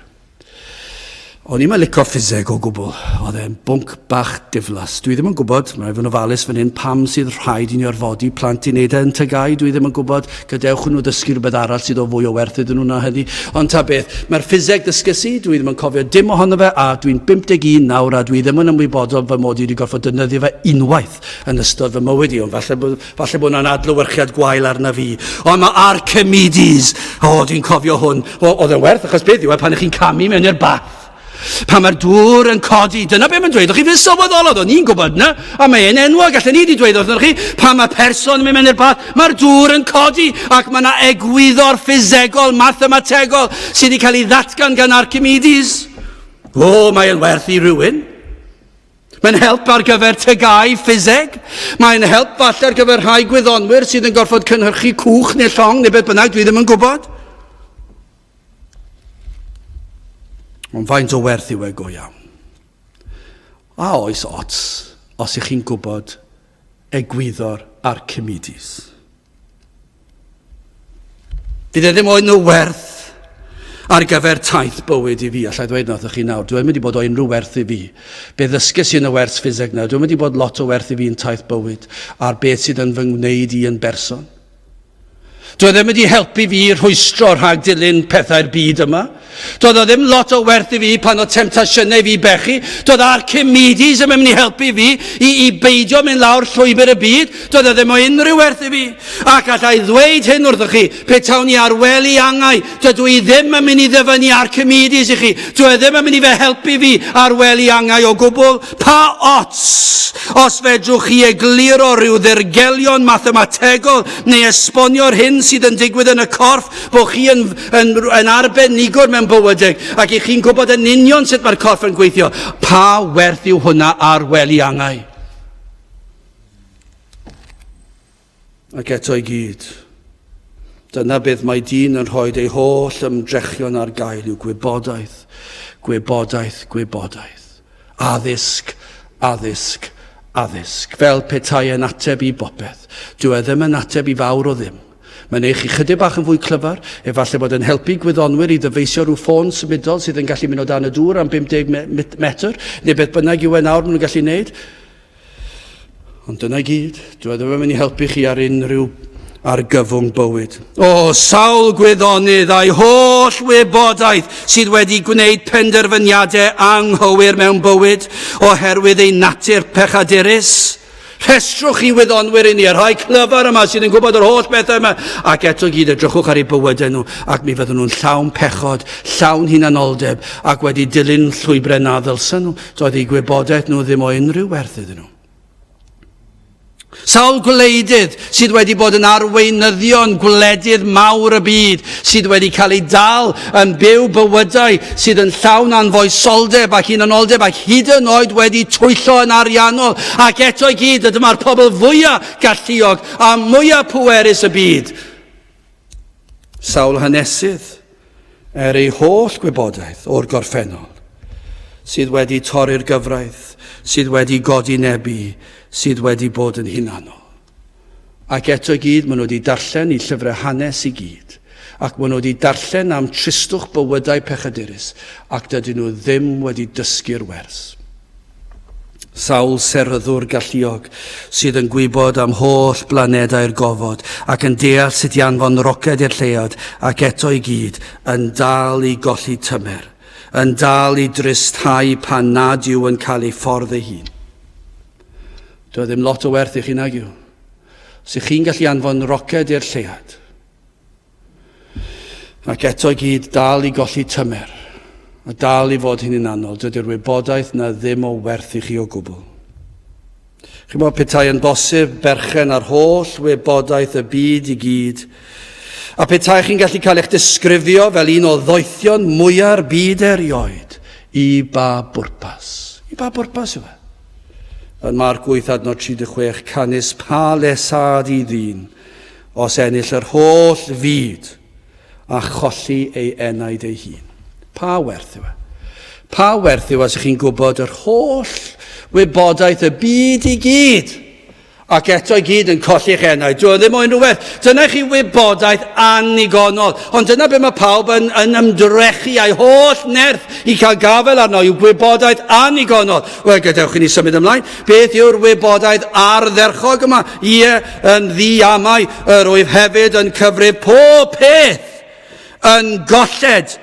O'n i'm yn licio ffiseg o gwbl. Oedd e'n bwnc bach diflas. Dwi ddim yn gwybod, mae'n rhaid fod yn ofalus fan hyn, pam sydd rhaid i ni orfodi plant i wneud e yn TGAU, dwi ddim yn gwybod. Gadewch nhw ddysgu rhywbeth arall sydd o fwy o werth iddyn nhw na hynny. Ond ta beth, mae'r ffiseg ddysges i, dwi ddim yn cofio dim ohono fe, a dwi'n 51 nawr a dwi ddim yn ymwybodol fy mod i wedi gorfod defnyddio fe unwaith yn ystod fy mywyd i, ond falle bod, falle bod hwnna'n adlewyrchiad gwael arna fi. Ond mae Archimedes, o, oh, dwi'n cofio hwn. O, oedd e'n werth, achos beth yw e pan ych chi'n camu mewn i'r bath? Pan mae'r dŵr yn codi, dyna beth mae'n dweud, o'ch chi ddim sylweddolodd, o'n i'n gwybod na, a mae e'n enwog, allan ni wedi dweud wrthych chi, pan mae person yn mynd mewn i'r bath, mae'r dŵr yn codi, ac mae yna egwyddor ffisegol, mathemategol, sydd wedi cael ei ddatgan gan Archimedes. O, mae'n werth i rywun. Mae'n help ar gyfer TGAU ffiseg. Mae'n help falle ar gyfer rhai gwyddonwyr sydd yn gorfod cynhyrchu cwch neu llong neu beth bynnag, dwi ddim yn gwybod. Ond faint o werth yw e go iawn? A oes ots os ych chi'n gwybod egwyddor Archimedes? Fydd e ddim o unrhyw werth ar gyfer taith bywyd i fi. Allai ddweud na wrthych chi nawr, dwi wedi bod o unrhyw werth i fi. Be ddysges i yn y wers ffiseg na, dwi wedi bod lot o werth i fi yn taith bywyd a'r beth sydd yn fy ngwneud i yn berson. Dwi e ddim wedi helpu fi rhwystro rhag dilyn pethau'r byd yma. Doedd o ddim lot o werth i fi pan oedd temtasiynau fi bechu. Doedd Archimedes ddim yn mynd i helpu fi i, i beidio mynd lawr llwybr y byd. Doedd o ddim o unrhyw werth i fi. Ac allai ddweud hyn wrthych chi, pe tawn i ar wely angau, dydw i ddim yn mynd i ddyfynnu Archimedes i chi. Dwi e ddim yn mynd i fe helpu fi ar wely angau o gwbl. Pa ots os fedrwch chi egluro rhyw ddirgelion mathemategol neu esbonio'r hyn sydd yn digwydd yn y corff, bod chi yn, yn, yn arbenigwr mewn bywydeg ac i chi'n gwybod yn union sut mae'r corff yn gweithio. Pa werth yw hwnna ar wely angau? Ac eto i gyd, dyna beth mae dyn yn rhoi ei holl ymdrechion ar gael yw gwybodaeth, gwybodaeth, gwybodaeth. Addysg, addysg, addysg, fel petai yn ateb i bopeth. Dyw e ddim yn ateb i fawr o ddim. Mae'n eich chi chydig bach yn fwy clyfar, efallai bod yn helpu gwyddonwyr i ddyfeisio rhyw ffôn symudol sydd yn gallu mynd o dan y dŵr am 50 metr, neu beth bynnag yw e nawr maen nhw'n gallu wneud. Ond dyna i gyd, dwi e ddim yn mynd i helpu chi ar unrhyw argyfwng bywyd. O, sawl gwyddonydd a'i holl wybodaeth sydd wedi gwneud penderfyniadau anghywir mewn bywyd oherwydd ei natur pechadurus. Rhestrwch chi wyddonwyr i ni, y rhai clyfar yma sydd yn gwybod yr holl bethau yma, ac eto gyd edrychwch ar eu bywydau nhw, ac mi fyddwn nhw'n llawn pechod, llawn hunanoldeb, ac wedi dilyn llwybrau na ddylsen nhw. Doedd eu gwybodaeth nhw ddim o unrhyw werth iddyn nhw. Sawl gwleidydd sydd wedi bod yn arweinyddion gwledydd mawr y byd sydd wedi cael eu dal yn byw bywydau sydd yn llawn anfoesoldeb ac hunanoldeb ac hyd yn oed wedi twyllo yn ariannol ac eto i gyd dyma'r pobl fwyaf galluog a mwyaf pwerus y byd. Sawl hanesydd, er ei holl gwybodaeth o'r gorffennol, sydd wedi torri'r gyfraith, sydd wedi godinebu, sydd wedi bod yn hunanol. Ac eto i gyd, maen nhw wedi darllen i llyfrau hanes i gyd, ac maen nhw wedi darllen am tristwch bywydau pechadurus, ac dydyn nhw ddim wedi dysgu'r wers. Sawl seryddwr galluog sydd yn gwybod am holl blanedau'r gofod ac yn deall sut i anfon roced i'r lleuad ac eto i gyd yn dal i golli tymer, yn dal i dristhau pan nad yw yn cael ei ffordd ei hun. Doedd ddim lot o werth i chi nag yw. Os ych chi'n gallu anfon roced i'r lleuad, Ac eto i gyd dal i golli tymer, a dal i fod hyn hunanol, dydy'r wybodaeth na ddim o werth i chi o gwbl. Chimod, petai yn bosib berchen ar holl wybodaeth y byd i gyd, a petai chi'n gallu cael eich disgrifio fel un o ddoethion mwya'r byd erioed, i ba bwrpas? I ba bwrpas yw e? Yn Marc 8 adnod 36, canys pa lesâd i ddyn, Os ennill yr holl fyd a cholli ei enaid ei hun. Pa werth yw e? Pa werth yw e os ych chi'n gwybod yr holl wybodaeth y byd i gyd ac eto i gyd yn colli'ch enaid? Dyw e ddim o unrhyw werth. Dyna chi wybodaeth annigonol. Ond dyna be mae pawb yn, yn ymdrechu a'i holl nerth i cael gafael arno, yw gwybodaeth annigonol. Wel, gadewch i ni symud ymlaen. Beth yw'r wybodaeth ardderchog yma? Ie, yn ddiamau, yr wyf hefyd yn cyfrif pob peth yn golled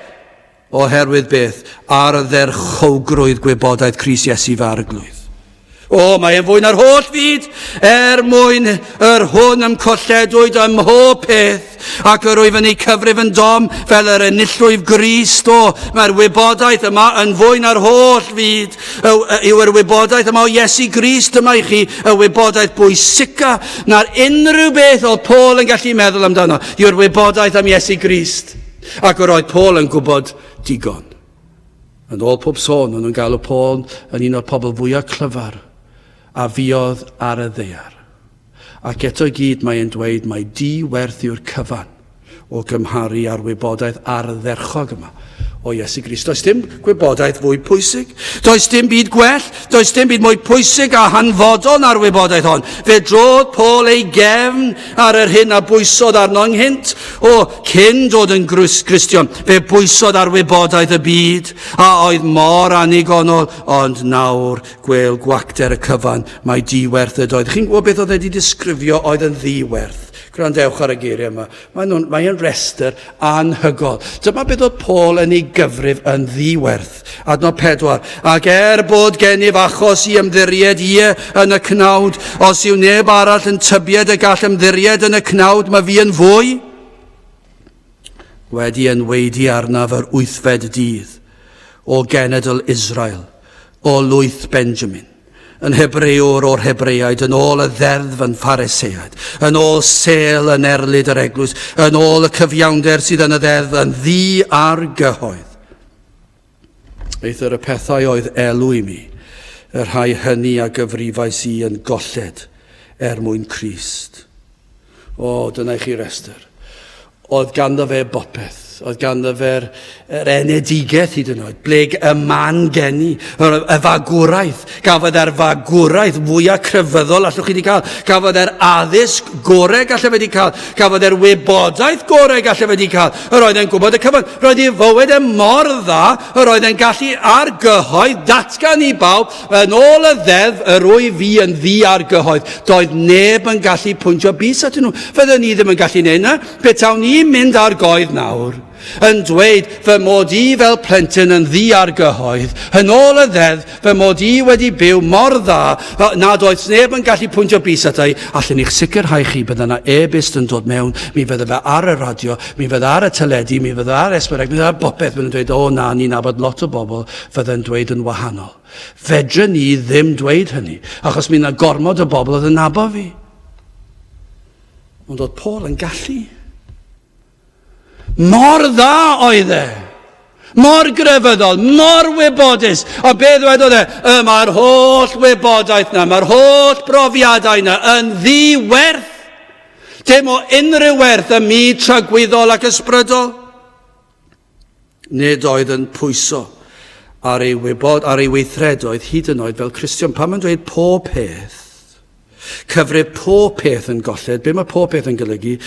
oherwydd beth? Ardderchowgrwydd gwybodaeth Crist Iesu fy Arglwydd. O, mae e'n fwy na'r holl fyd, er mwyn yr hwn ym colledwyd ym mhob peth, ac yr wyf yn ei cyfrif yn dom fel yr enillwyf Grist. O, mae'r wybodaeth yma yn fwy na'r holl fyd. Yw yr wybodaeth yma o Iesu Grist yma i chi, y wybodaeth bwysica na'r unrhyw beth oedd Paul yn gallu meddwl amdano, yw'r wybodaeth am Iesu Grist. Ac yr oedd Paul yn gwybod digon. Yn ôl pob sôn, o'n nhw'n galw Paul yn un o'r pobl fwyaf clyfar a fuodd ar y ddaear. Ac eto i gyd mae e'n dweud mai di-werth yw'r cyfan o gymharu â'r wybodaeth ardderchog yma o Iesu Grist. Does dim gwybodaeth fwy pwysig. Does dim byd gwell. Does dim byd mwy pwysig a hanfodol na'r wybodaeth hon. Fe drodd Paul ei gefn ar yr hyn a bwysodd arno ynghynt. O, cyn dod yn Gristion, fe bwysodd ar wybodaeth y byd a oedd mor annigonol, ond nawr Gwêl gwacter y cyfan, mai di-werth ydoedd. Chi'n gwybod beth oedd e wedi disgrifio oedd yn ddi-werth? Gwrandewch ar y geiriau yma. Mae nhw'n, mae yn restr anhygol. Dyma beth oedd Paul yn ei gyfrif yn ddi-werth. Adnod 4. Ac er bod gennyf achos i ymddiried ie yn y cnawd, os yw neb arall yn tybied y gall ymddiried yn y cnawd, mae fi yn fwy. Wedi enwaedu arnaf yr wythfed dydd, o genedl Israel, o lwyth Benjamin, yn Hebrewr o'r Hebreaid, yn ôl y ddeddf yn Phariseaid, yn ôl sêl yn erlid yr eglwys, yn ôl y cyfiawnder sydd yn y ddeddf, yn ddi ar gyhoedd. Eithr y pethau oedd elw i mi, y rhai hynny a gyfrifais i yn golled er mwyn Crist. O, dyna i chi restr. Oedd ganddo fe bopeth. Oedd ganddo fe'r yr enedigaeth hyd yn oed, ble y man geni, yr, y fagwraeth. Gafodd e'r fagwraeth fwyaf crefyddol allwch chi wedi cael. Gafodd e'r addysg gorau gallai fe wedi cael. Gafodd e'r wybodaeth gorau gallai fe wedi cael. Yr oedd e'n gwybod y cyfan. Roedd ei fywyd e mor dda, yr oedd e'n gallu argyhoedd datgan i bawb, yn ôl y ddeddf, yr wyf fi yn ddi argyhoedd. Doedd neb yn gallu pwyntio bys atyn nhw. Fydden ni ddim yn gallu neud na. Petawn i'n mynd ar goedd nawr, yn dweud fy mod i fel plentyn yn ddi-argyhoedd, yn ôl y ddeddf, fy mod i wedi byw mor dda nad oes neb yn gallu pwyntio bys ata i, allen i'ch sicrhau chi bydda 'na e-byst yn dod mewn, mi fydda fe ar y radio, mi fydda ar y teledu, mi fydda ar S4C, mi fydda ar bopeth, bydden nhw'n dweud, o na, ni'n nabod lot o bobl fydde'n dweud yn wahanol. Fedren ni ddim dweud hynny, achos mi 'na gormod o bobl oedd yn nabod fi. Ond oedd Paul yn gallu. Mor dda oedd e. Mor grefyddol, mor wybodus. A be ddwedodd e? Y mae'r holl wybodaeth na, mae'r holl brofiadau na yn ddi-werth. Dim o unrhyw werth ym myd tragwyddol ac ysbrydol. Nid oedd yn pwyso ar ei wybod, ar ei weithredoedd hyd yn oed fel Cristion. Pan mae'n dweud pob peth, cyfrif pob peth yn golled, be mae pob peth yn golygu?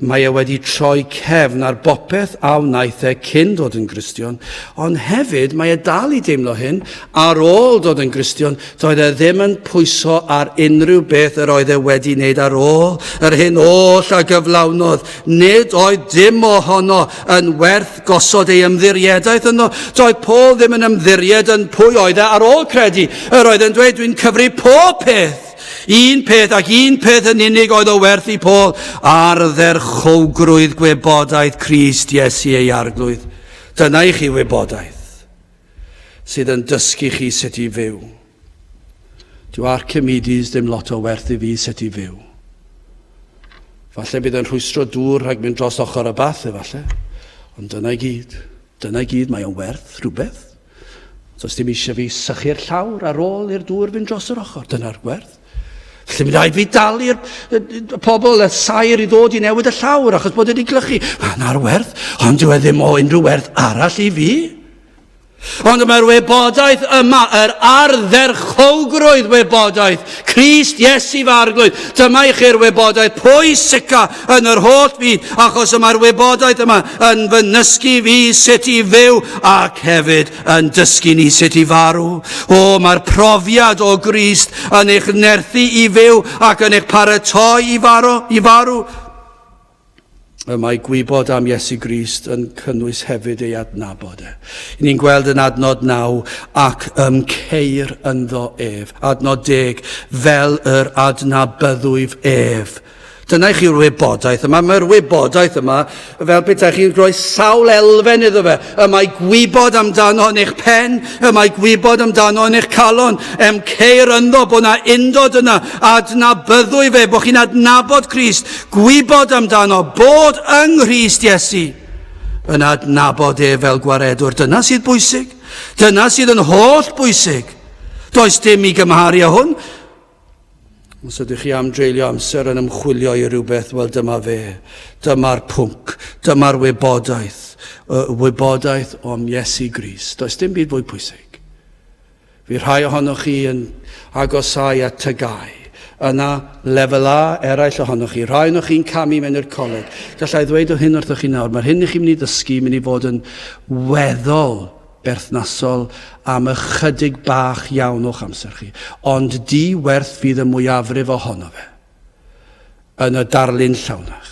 Mae e wedi troi cefn ar bopeth a wnaeth e cyn dod yn Gristion, ond hefyd mae e dal i deimlo hyn ar ôl dod yn Gristion, Doedd e ddim yn pwyso ar unrhyw beth yr oedd e wedi wneud ar ôl yr hyn oll a gyflawnodd. Nid oedd dim ohono yn werth gosod ei ymddiriedaeth ynddo. Doedd Paul ddim yn ymddiried yn pwy oedd e ar ôl credu. Yr oedd yn dweud, dwi'n cyfri pob peth. Un peth ac un peth yn unig oedd o werth i Paul, ardderchowgrwydd gwybodaeth Crist Iesu ei arglwydd. Dyna i chi wybodaeth. sydd yn dysgu chi sut i fyw. Dyw Archimedes ddim lot o werth i fi sut i fyw. Falle bydd yn rhwystro dŵr rhag mynd dros ochr y bath efallai, ond dyna i gyd. Dyna i gyd, mae o'n werth rhywbeth. Does dim eisiau fi sychu'r llawr ar ôl i'r dŵr fynd dros yr ochr. Dyna'r gwerth. Felly mae'n rhaid fi dalu'r pobl y saer i ddod i newid y llawr achos bod wedi glychu. Mae yna'r werth, ond dyw e ddim o unrhyw werth arall i fi. Ond mae'r wybodaeth yma, yr ardderchowgrwydd wybodaeth, Crist Iesu fy arglwydd, dyma i chi'r wybodaeth pwysica yn yr holl fyd, achos y mae'r wybodaeth yma yn fy nysgu fi sut i fyw ac hefyd yn dysgu ni sut i farw. O, mae'r profiad o Grist yn eich nerthu i fyw ac yn eich paratoi i farw. I farw. Y mae gwybod am Iesu Grist yn cynnwys hefyd ei adnabod e. Ni'n gweld yn adnod 9 ac ym ceir ynddo ef. Adnod 10, fel yr adnabyddwyf ef. Dyna i chi'r wybodaeth yma. Mae'r wybodaeth yma fel petai chi'n rhoi sawl elfen iddo fe. Y mae gwybod amdano yn eich pen, y mae gwybod amdano yn eich calon. Em ceir ynddo bod na undod yna, adnabyddwy fe, bod chi'n adnabod Crist, gwybod amdano, bod yng Nghrist Iesu, yn adnabod e fel gwaredwr. Dyna sydd bwysig. Dyna sydd yn holl bwysig. Does dim i gymharu â hwn. Os ydych chi am dreulio amser yn ymchwilio i rywbeth, wel dyma fe. Dyma'r pwnc. Dyma'r wybodaeth. Y wybodaeth om Iesu Grist. Does dim byd fwy pwysig. Fi rhai ohonoch chi yn agosau at tygau. Yna, lefel A, eraill ohonoch chi. Rhai ohonoch chi'n camu mewn i'r coleg. Gallai ddweud o hyn wrthoch chi nawr. Mae'r hyn i chi'n mynd i ddysgu mynd i fod yn weddol berthnasol am ychydig bach iawn o'ch amser chi, ond di-werth fydd y mwyafrif ohono fe yn y darlun llawnach,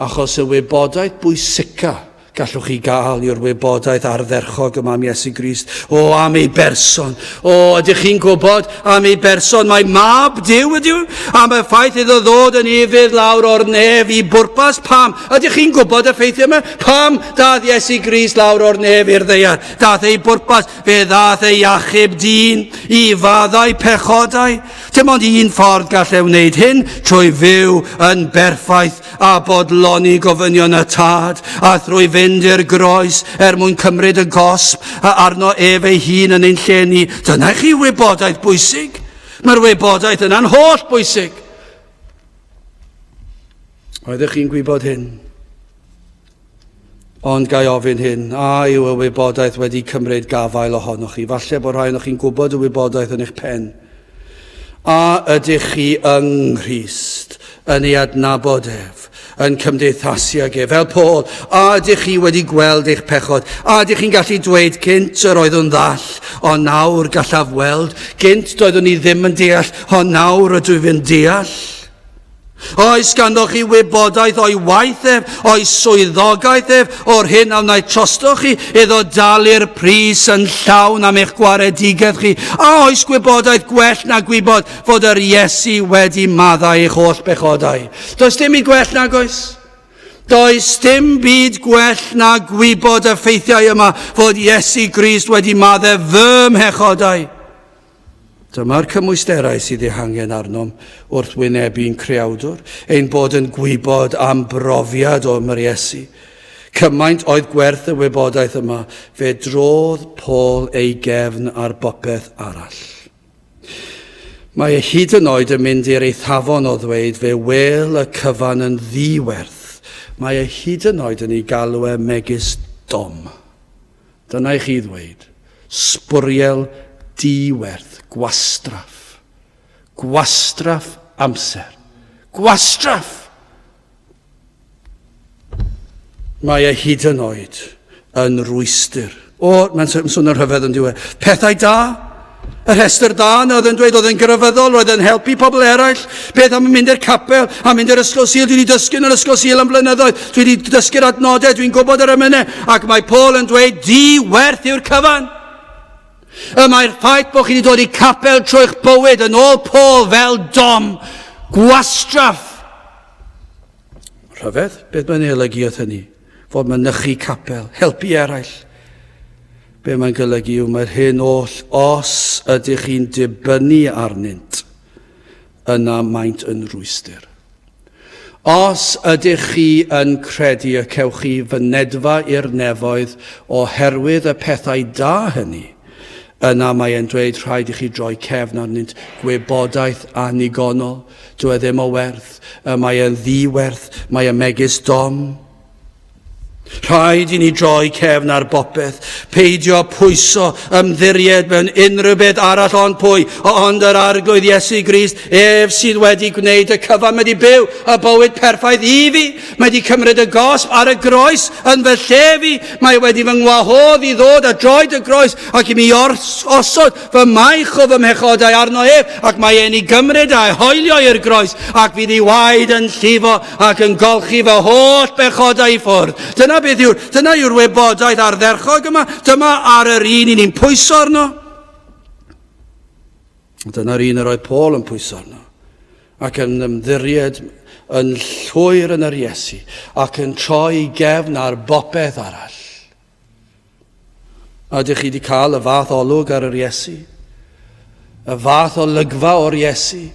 achos y wybodaeth bwysica gallwch chi gael yw'r wybodaeth ardderchog yma am Iesu Grist. O, am ei berson. O, ydych chi'n gwybod am ei berson? Mae mab Duw ydyw, am y ffaith iddo ddod yn ufudd lawr o'r nef i bwrpas pam. Ydych chi'n gwybod y ffeithiau yma? Pam dath Iesu Grist lawr o'r nef i'r ddaear? Dath ei bwrpas, fe ddath ei achub dyn i faddau pechodau. Dim ond un ffordd gall e wneud hyn, trwy fyw yn berffaith a bodloni gofynion y Tad, a thrwy fynd i'r groes er mwyn cymryd y gosb arno ef ei hun yn ein lle ni. Dyna chi wybodaeth bwysig. Mae'r wybodaeth yna'n holl bwysig. Oeddech chi'n gwybod hyn? Ond ga i ofyn hyn, a yw y wybodaeth wedi cymryd gafael ohonoch chi? Falle bod rhai ohonoch chi'n gwybod y wybodaeth yn eich pen. A ydych chi yng Nghrist, yn ei adnabod ef, yn cymdeithasu ag ef? Fel Paul, a ydych chi wedi gweld eich pechod? A ydych chi'n gallu dweud, gynt yr oeddwn ddall, ond nawr gallaf weld? Gynt doeddwn i ddim yn deall, ond nawr ydw i'n deall? Oes ganddoch chi wybodaeth o'i waith ef, o'i swyddogaeth ef, o'r hyn a wnaeth trostoch chi, iddo dalu'r pris yn llawn am eich gwaredigaeth chi? A oes gwybodaeth gwell na gwybod fod yr Iesu wedi maddau eich holl bechodau? Does dim byd gwell nag oes? Does dim byd gwell na gwybod y ffeithiau yma fod Iesu Grist wedi maddau fy mhechodau. Dyma'r cymwysterau sydd eu hangen arnom wrth wynebu'n Creawdwr, ein bod yn gwybod am brofiad o yr Iesu. Cymaint oedd gwerth y wybodaeth yma, fe drodd Paul ei gefn ar bopeth arall. Mae e hyd yn oed yn mynd i'r eithafon o ddweud fe wel y cyfan yn ddi-werth. Mae e hyd yn oed yn ei galw e megis dom. Dyna i chi ddweud. Sbwriel di-werth, gwastraff. Gwastraff amser. Gwastraff! Mae e hyd yn oed yn rwystr. O, mae'n swnio'n rhyfedd yn diwedd. Pethau da, Y rhestr da yna oedd yn dweud oedd yn grefyddol, roedd yn helpu pobl eraill. Beth am mynd i'r capel, a mynd i'r ysgol Sul? Dwi wedi dysgu yn yr ysgol Sul am flynyddoedd. Dwi wedi dysgu'r adnodau, dwi'n gwybod yr emynau. Ac mae Paul yn dweud, di werth yw'r cyfan. Y mae'r ffaith bod chi wedi dod i capel trwy'ch bywyd yn ôl Paul fel dom, gwastraff. Rhyfedd, beth mae'n ei olygu wrth hynny? Fod mynychu capel, helpu eraill. Be mae'n golygu yw mae'r hyn oll, os ydych chi'n dibynnu arnynt, yna maent yn rwystr. Os ydych chi yn credu y cewch chi fynedfa i'r nefoedd oherwydd y pethau da hynny, yna mae e'n dweud rhaid i chi droi cefn arnynt, gwybodaeth annigonol, dyw e ddim o werth, y mae e'n ddi-werth, mae e megis dom. Rhaid i ni droi cefn ar bopeth, peidio pwyso, ymddiried mewn unrhyw beth arall ond pwy, ond yr Arglwydd Iesu Grist, ef sydd wedi gwneud y cyfan, mae wedi byw y bywyd perffaith i fi, mae wedi cymryd y gosb ar y groes yn fy lle fi, mae wedi fy ngwahodd i ddod a droed y groes ac i mi osod fy maich o fy mhechodau arno ef, ac mae e'n ei gymryd a'i hoelio i'r groes, ac fydd ei waed yn llifo ac yn golchi fy holl bechodau i ffwrdd. Dyna beth yw'r, dyna yw'r wybodaeth ardderchog yma. Dyma ar yr un i ni'n pwyso arno. Dyna'r un yr oedd Paul yn pwyso arno ac yn ymddiried yn llwyr yn yr Iesu ac yn troi gefn ar bopeth arall. A ydych chi wedi cael y fath olwg ar yr Iesu? Y fath olygfa o'r Iesu?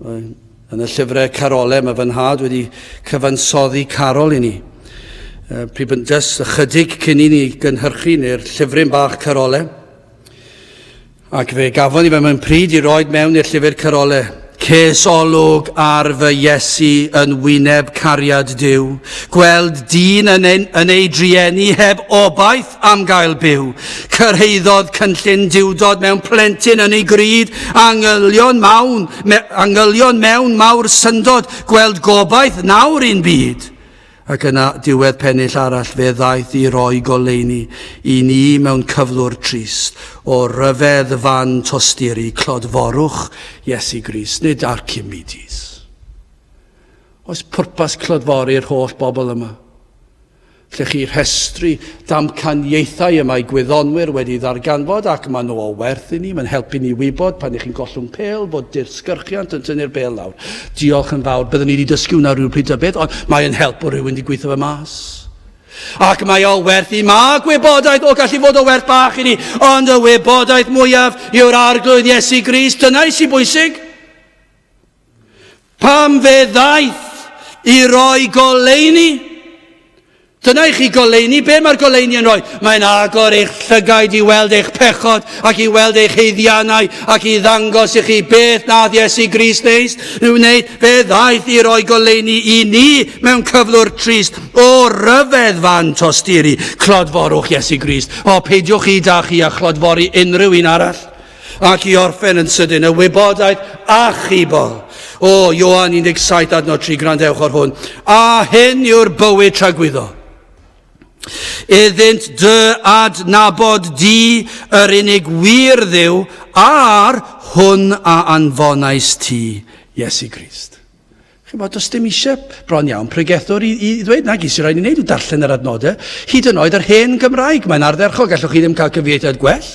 Yn y llyfrau carolau mae fy nhad wedi cyfansoddi carol i ni. Pryd yn just ychydig cyn i ni gynhyrchu neu'r llyfryn bach carolau. Ac fe gafon ni fe mewn pryd i roed mewn i'r llyfr carole. Ces olwg ar fy Iesu yn wyneb cariad Duw, gweld dyn yn, ein, yn ei drueni heb obaith am gael byw. Cyrhaeddodd cynllun Duwdod mewn plentyn yn ei gryd, angylion, mawn, me, angylion mewn mawr syndod, gweld gobaith nawr i'n byd. Ac yna, diwedd pennill arall, fe ddaeth i roi goleuni i ni mewn cyflwr trist, o ryfedd fan tosturi clodforwch Iesu Grist, nid Archimedes. Oes pwrpas clodfori'r holl bobl yma? Lle chi rhestru damcaniaethau y mae gwyddonwyr wedi ddarganfod ac maen nhw o werth i ni, mae'n helpu ni wybod pan ych chi'n gollwng pêl bod disgyrchiant yn tynnu'r bêl lawr. Diolch yn fawr, byddwn ni wedi dysgu hwnna rhywbryd ta beth, ond mae'n help bod rhywun wedi gweithio fe mas. Ac mae o werth i ma gwybodaeth, o gallu fod o werth bach i ni, ond y wybodaeth mwyaf yw'r Arglwydd Iesu Grist, dyna sy'n bwysig. Pam fe ddaeth i roi goleuni? Dyna i chi goleuni. Be mae'r goleuni yn rhoi? Mae'n agor eich llygaid i weld eich pechod ac i weld eich heiddiannau ac i ddangos i chi beth nath Iesu Grist neis wneud. Fe ddaeth i roi goleuni i ni mewn cyflwr trist. O ryfedd fan tosturi, clodforwch Iesu Grist. O, peidiwch chi da chi a chlodfori unrhyw un arall. Ac i orffen yn sydyn, y wybodaeth achubol. O, Ioan 17 adnod 3, gwrandewch ar hwn. A hyn yw'r bywyd tragwyddo. Iddynt dy adnabod di yr unig wir Dduw a'r hwn a anfonais ti, Iesu Grist. Chi'n bod, does dim eisiau bron iawn pregethwr i, i ddweud, nag i sy'n rhaid i wneud yw darllen yr adnodau. Hyd yn oed yr hen Gymraeg, mae'n ardderchog, gallwch chi ddim cael cyfieithiad gwell.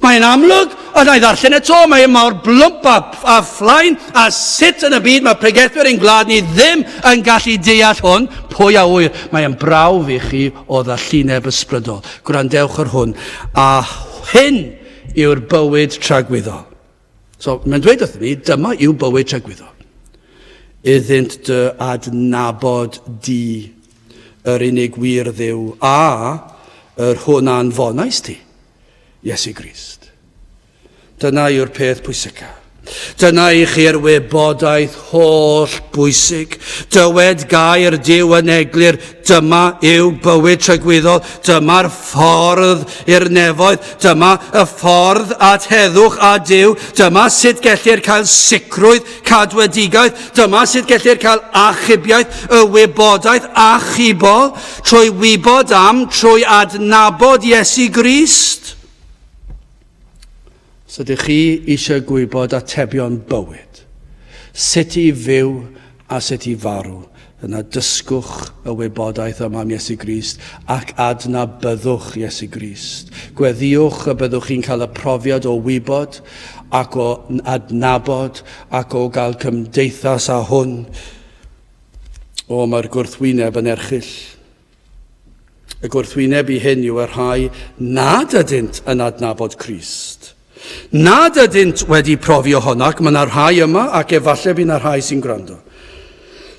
Mae'n amlwg, a na i ddarllen eto, mae e mor blwmp a, a phlaen, a sut yn y byd mae pregethwyr ein gwlad ni ddim yn gallu deall hwn, pwy a ŵyr, mae'n brawf i chi o ddallineb ysbrydol. Gwrandewch ar hwn, a hyn yw'r bywyd tragwyddol. So, mae'n dweud wrthyn ni, dyma yw bywyd tragwyddol. Iddynt dy adnabod di, yr unig wir Dduw, a yr hwn a anfonais ti. Iesu Grist. Dyna yw'r peth pwysica. Dyna i chi'r wybodaeth holl bwysig. Dywed gair Duw yn eglur, dyma yw bywyd tragwyddol, dyma'r ffordd i'r nefoedd, dyma y ffordd at heddwch a Duw, dyma sut gellir cael sicrwydd cadwedigaeth, dyma sut gellir cael achubiaeth, y wybodaeth achubol, Trwy wybod am, trwy adnabod Iesu Grist. Os ydych chi eisiau gwybod atebion bywyd, sut i fyw a sut i farw, yna dysgwch y wybodaeth yma am Iesu Grist ac adnabyddwch Iesu Grist. Gweddïwch y byddwch chi'n cael y profiad o wybod ac o adnabod ac o gael cymdeithas â hwn. O, mae'r gwrthwyneb yn erchyll. Y gwrthwyneb i hyn yw y rhai nad ydynt yn adnabod Crist. Nad ydynt wedi profi ohono, ac mae yna rhai yma, ac efallai bydd yna rhai sy'n gwrando,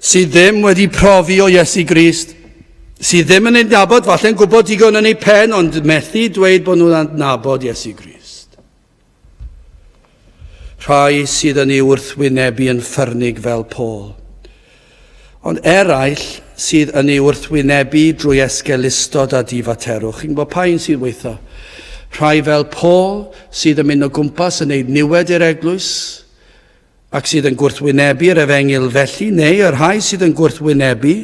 sydd ddim wedi profi o Iesu Grist, sydd ddim yn ei nabod, falle'n gwybod digon yn ei pen, ond methu dweud bod nhw'n adnabod Iesu Grist. Rhai sydd yn ei wrthwynebu yn ffyrnig fel Paul. Ond eraill sydd yn ei wrthwynebu drwy esgeulustod a difaterwch. Chi'n gwybod pa un sydd weitha? Rhai fel Paul sydd yn mynd o gwmpas yn ei niwed i'r eglwys, ac sydd yn gwrthwynebu'r efengyl felly, neu y rhai sydd yn gwrthwynebu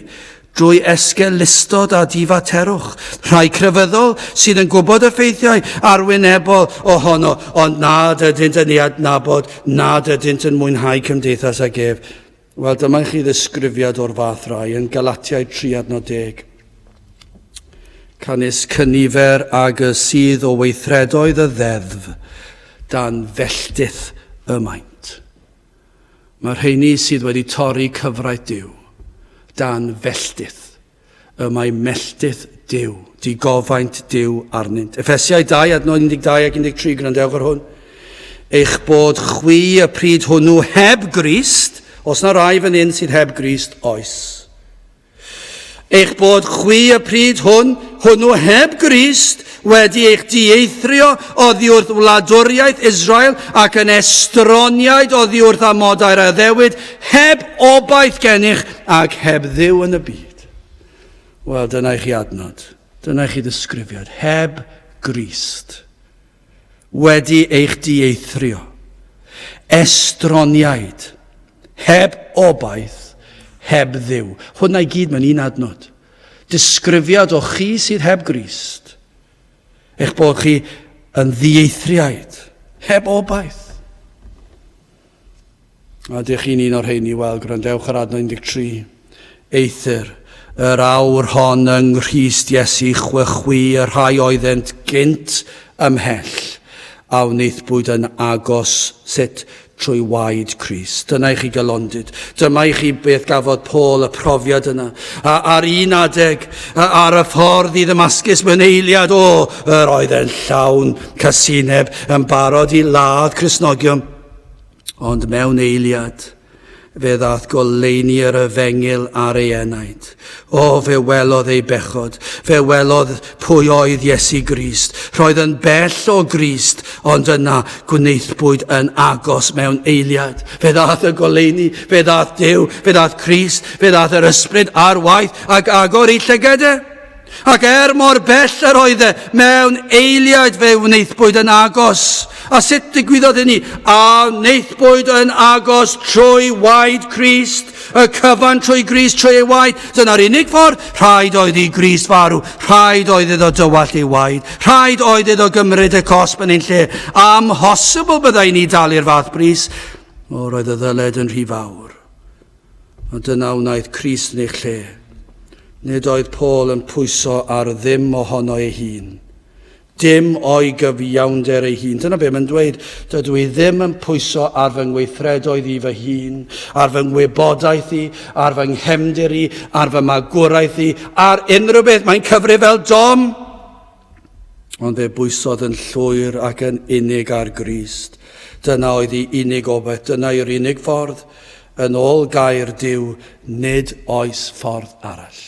drwy esgeulustod a difaterwch, rhai crefyddol sydd yn gwybod y ffeithiau arwynebol ohono, ond nad ydynt yn ei adnabod, nad ydynt yn mwynhau cymdeithas ag ef. Wel, dyma i chi ddisgrifiad o'r fath rai yn Galatiaid 3 adnod 10. Canys cynifer ag y sydd o weithredoedd y ddeddf dan felltith y maent. Mae'r rheini sydd wedi torri cyfraith Duw dan felltith. Y mae melltith Duw, digofaint Duw arnynt. Effesiau 2, adnod 12 ac 13, gwrandewch ar hwn. Eich bod chwi y pryd hwnnw heb Grist, os na rai fan hyn sydd heb Grist, oes. Eich bod chwi y pryd hwn, hwnnw heb Grist, wedi eich dieithrio oddi wrth wladwriaeth Israel ac yn estroniaid oddi wrth amodau'r addewid, heb obaith gennych ac heb Dduw yn y byd. Wel, dyna i chi adnod. Dyna i chi ddisgrifiad. Heb Grist. Wedi eich dieithrio. Estroniaid. Heb obaith, heb Dduw. Hwnna i gyd mewn un adnod. Disgrifiad o chi sydd heb Grist. Eich bod chi yn ddieithriaid, heb obaith. A ydych chi'n un o'r rheini? Wel, gwrandewch ar adnod 13. Eithr, yr awr hon yng Nghrist Iesu chwychwi y rhai oeddent gynt ymhell, a wnaethpwyd yn agos sut trwy waed Crist. Dyna i chi galondid. Dyma i chi beth gafodd Paul y profiad yna. A ar un adeg, ar y ffordd i Ddamascus mewn eiliad, o, yr oedd e'n llawn casineb, yn barod i ladd Cristnogion. Ond mewn eiliad, Fe ddaeth goleuni yr efengyl ar ei enaid. O, fe welodd ei bechod. Fe welodd pwy oedd Iesu Grist. Roedd yn bell o Grist, ond yna gwnaethpwyd yn agos mewn eiliad. Fe ddaeth y goleuni, fe ddaeth Duw, fe ddaeth Crist, fe ddaeth yr ysbryd ar waith ac agor ei llygad e. Ac er mor bell yr oedd e, mewn eiliad fe wnaethpwyd yn agos. A sut digwyddodd hynny? A wnaethpwyd yn agos trwy waed Crist, y cyfan trwy Grist, trwy ei waed. Dyna'r unig ffordd. Rhaid oedd i Grist farw, rhaid oedd iddo dywallt ei waed, rhaid oedd iddo gymryd y cosb yn ein lle. Amhosibl byddai ni dalu'r fath bris. O, roedd y ddyled yn rhy fawr. Ond dyna wnaeth Crist yn eich lle. Nid oedd Paul yn pwyso ar ddim ohono ei hun. Dim o'i gyfiawnder ei hun. Dyna be mae'n dweud. Dydw i ddim yn pwyso ar fy ngweithredoedd i fy hun, ar fy ngwybodaeth i, ar fy nghefndir i, ar fy magwraeth i, ar unrhyw beth. Mae'n cyfrif fel dom. Ond fe bwysodd yn llwyr ac yn unig ar Grist. Dyna oedd ei unig obaith, dyna yw'r unig ffordd. Yn ôl gair Duw, nid oes ffordd arall.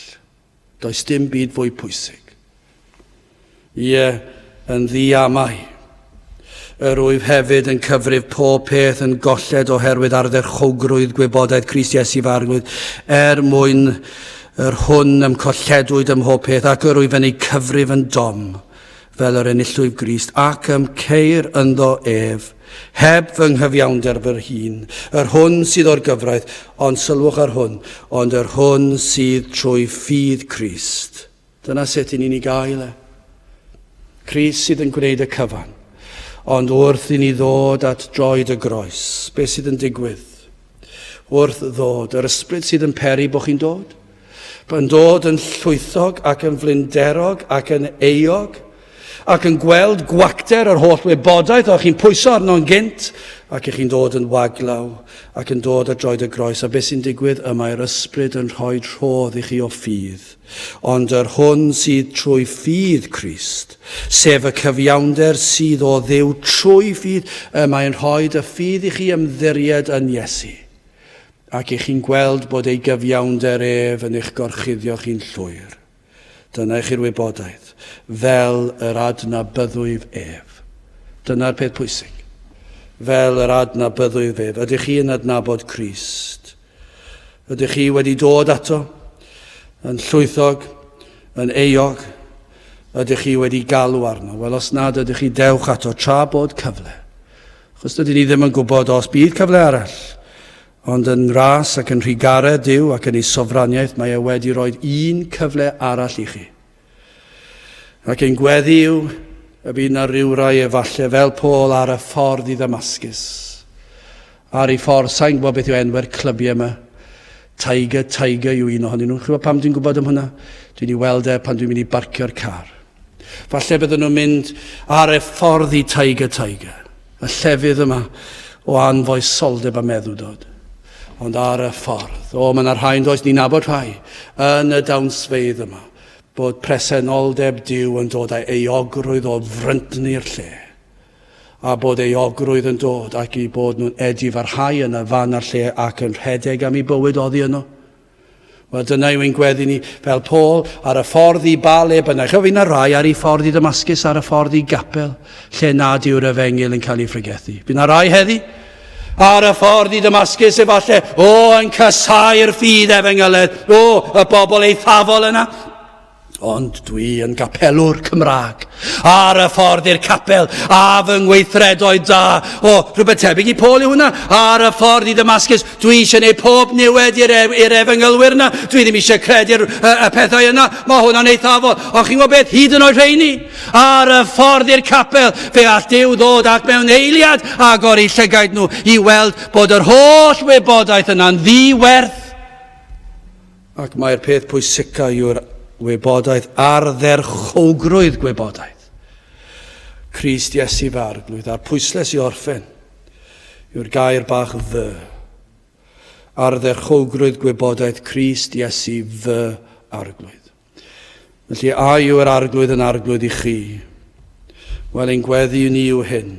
Does dim byd fwy pwysig. Ie, yn ddiamau. Yr wyf hefyd yn cyfrif pob peth yn golled oherwydd ardderchowgrwydd gwybodaeth Crist Iesu fy Arglwydd, er mwyn yr hwn ym colledwyd ym mhob peth, ac yr wyf yn ei cyfrif yn dom, fel yr enillwyf Grist, ac ym ceir ynddo ef, heb fy nghyfiawnder fy hun, yr hwn sydd o'r gyfraith, ond sylwch ar hwn, ond yr hwn sydd trwy ffydd Crist. Dyna sut i ni'n ei gael e. Crist sydd yn gwneud y cyfan. Ond wrth i ni ddod at droed y groes, beth sydd yn digwydd? Wrth ddod, yr ysbryd sydd yn peri bod chi'n dod. Yn dod yn llwythog ac yn flinderog ac yn euog, ac yn gweld gwacter yr holl wybodaeth o'ch chi'n pwyso arno'n gynt, ac ych chi'n dod yn waglaw ac yn dod at droed y groes. A beth sy'n digwydd? Y mae'r ysbryd yn rhoi rhodd i chi o ffydd. Ond yr hwn sydd trwy ffydd Crist, sef y cyfiawnder sydd o Dduw trwy ffydd, y mae'n rhoi y ffydd i chi ymddiried yn Iesu, ac i chi'n gweld bod ei gyfiawnder ef yn eich gorchuddio chi'n llwyr. Dyna i chi'r wybodaeth, fel yr adnabyddwyf ef. Dyna'r peth pwysig. Fel yr adnabyddwyf ef. Ydych chi yn adnabod Crist? Ydych chi wedi dod ato yn llwythog, yn euog? Ydych chi wedi galw arno? Wel, os nad ydych chi, dewch ato tra bod cyfle. Chos dydyn ni ddim yn gwybod os bydd cyfle arall. Ond yn ras ac yn rhigaredd Duw ac yn ei sofraniaeth mae e wedi rhoi un cyfle arall i chi. Ac ein gweddi yw y bydd na rywrai efalle fel Paul ar y ffordd i Ddamascus. Ar ei ffordd, sa'n gwybod beth yw enwau'r clybiau yma. Tiger, Tiger yw un ohonyn nhw. Chi'n gwybod pam dwi'n gwybod am hwnna? Dwi'n ei weld e pan dwi'n mynd i barcio'r car. Falle bydden nhw'n mynd ar y ffordd i Tiger, Tiger. Y llefydd yma o anfoesoldeb a meddwdod. Ond ar y ffordd, o, mae yna rhai yn does, ni'n nabod rhai, yn y dawnsfeydd yma, bod presenoldeb Duw yn dod â euogrwydd o fryntni'r lle, a bod euogrwydd yn dod ac i bod nhw'n edifarhau yn y fan a'r lle ac yn rhedeg am eu bywyd oddi yno. Wel, dyna yw ein gweddi ni, fel Paul, ar y ffordd i ba le bynnag. Chofio, fydd 'na rai ar ei ffordd i Ddamascus, ar y ffordd i gapel, lle nad yw'r efengyl yn cael ei phregethu. Fydd 'na rai heddi, ar y ffordd i Ddamascus, efallai, o, yn casáu'r ffydd efengyledd, o, y bobl eithafol yna. Ond dwi yn gapelwr Cymraeg. Ar y ffordd i'r capel, a fy ngweithredoedd da. O, rhywbeth tebyg i Paul yw hwnna. Ar y ffordd i Damascus, dwi eisiau gwneud pob niwed i'r efengylwyr yna. Dwi ddim eisiau credu'r y, y pethau yna. Mae hwnna'n eithafol. Ond chi'n gwybod beth? Hyd yn oed rheini. Ar y ffordd i'r capel, fe all Duw ddod ac mewn eiliad agor eu llygaid nhw i weld bod yr holl wybodaeth yna'n ddi-werth. Ac mai'r peth pwysica yw'r wybodaeth ardderchowgrwydd gwybodaeth. Crist Iesu fy Arglwydd, a'r pwysles i orffen yw'r gair bach fy. Ardderchowgrwydd gwybodaeth Crist Iesu fy Arglwydd. Felly, a yw yr Arglwydd yn Arglwydd i chi? Wel, ein gweddi ni yw hyn,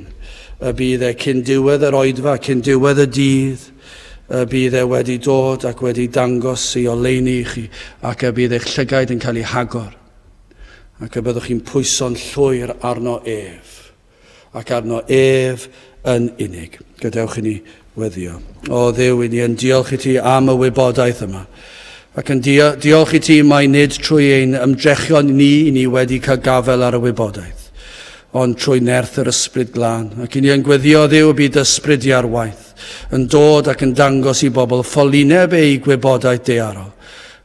y bydd e cyn diwedd yr oedfa, cyn diwedd y dydd, Y bydd e wedi dod ac wedi dangos ei oleuni i chi, ac y bydd eich llygaid yn cael eu hagor, ac y byddwch chi'n pwyso'n llwyr arno ef, ac arno ef yn unig. Gadewch i ni weddio. O Dduw, i ni yn diolch i ti am y wybodaeth yma. Ac yn diolch i ti mai nid trwy ein ymdrechion ni i ni wedi cael gafael ar y wybodaeth, ond trwy nerth yr Ysbryd Glân. Ac i ni yn gweddio Dduw y bydd ysbryd di ar waith, yn dod ac yn dangos i bobl ffolineb eu gwybodaeth daearol,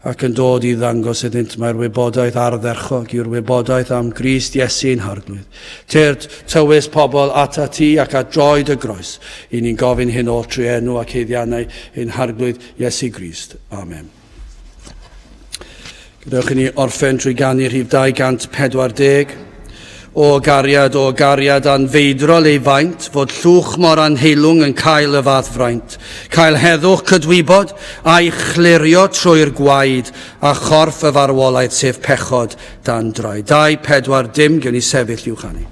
ac yn dod i ddangos iddynt mai'r wybodaeth ardderchog yw'r wybodaeth am Grist Iesu ein Harglwydd. Tyrd, tywys pobl atat ti ac at droed y groes. I ni'n gofyn hyn oll trwy enw ac haeddiannau ein Harglwydd Iesu Grist. Amen. Gadewch i ni orffen trwy ganu rhif 240. O gariad, o gariad anfeidrol ei faint, fod llwch mor anheilwng yn cael y fath fraint. Cael heddwch cydwybod, a'i chlirio trwy'r gwaed, a chorff y farwolaeth sef pechod dan draed. 2, 4, dim, gewn ni sefyll i'w chanu.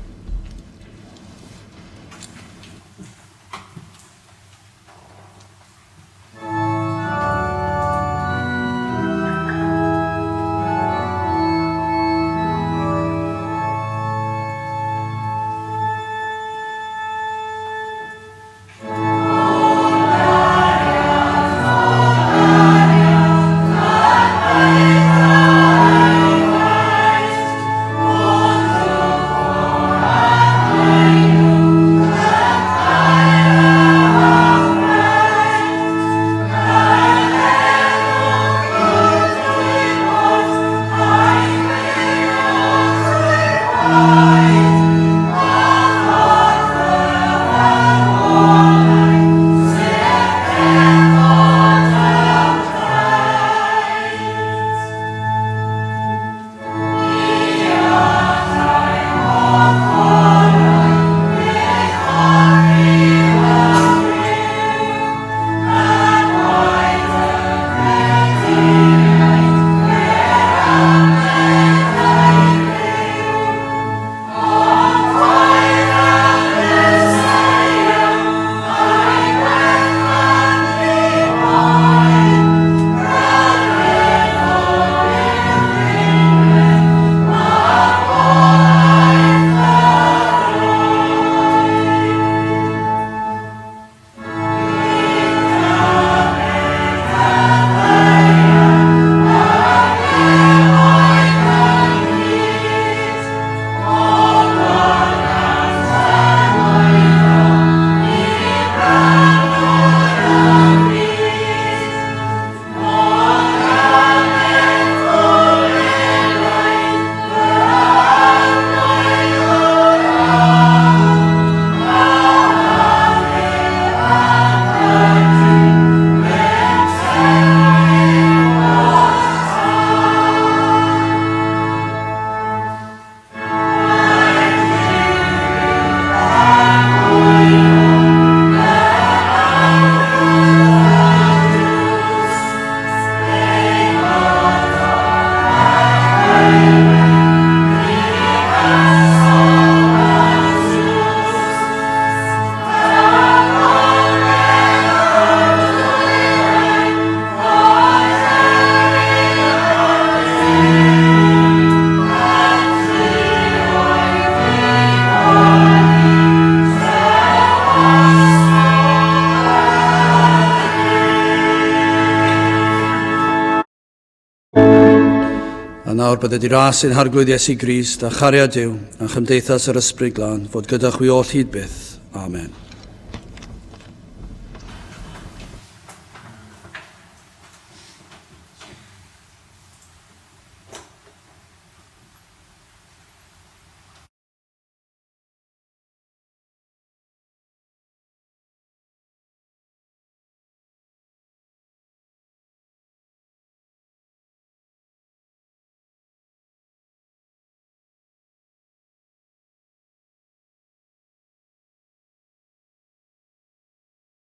A nawr bydded i ras ein Harglwydd Iesu Grist a chariad Duw a chymdeithas yr Ysbryd Glân fod gyda chwi oll hyd byth. Amen.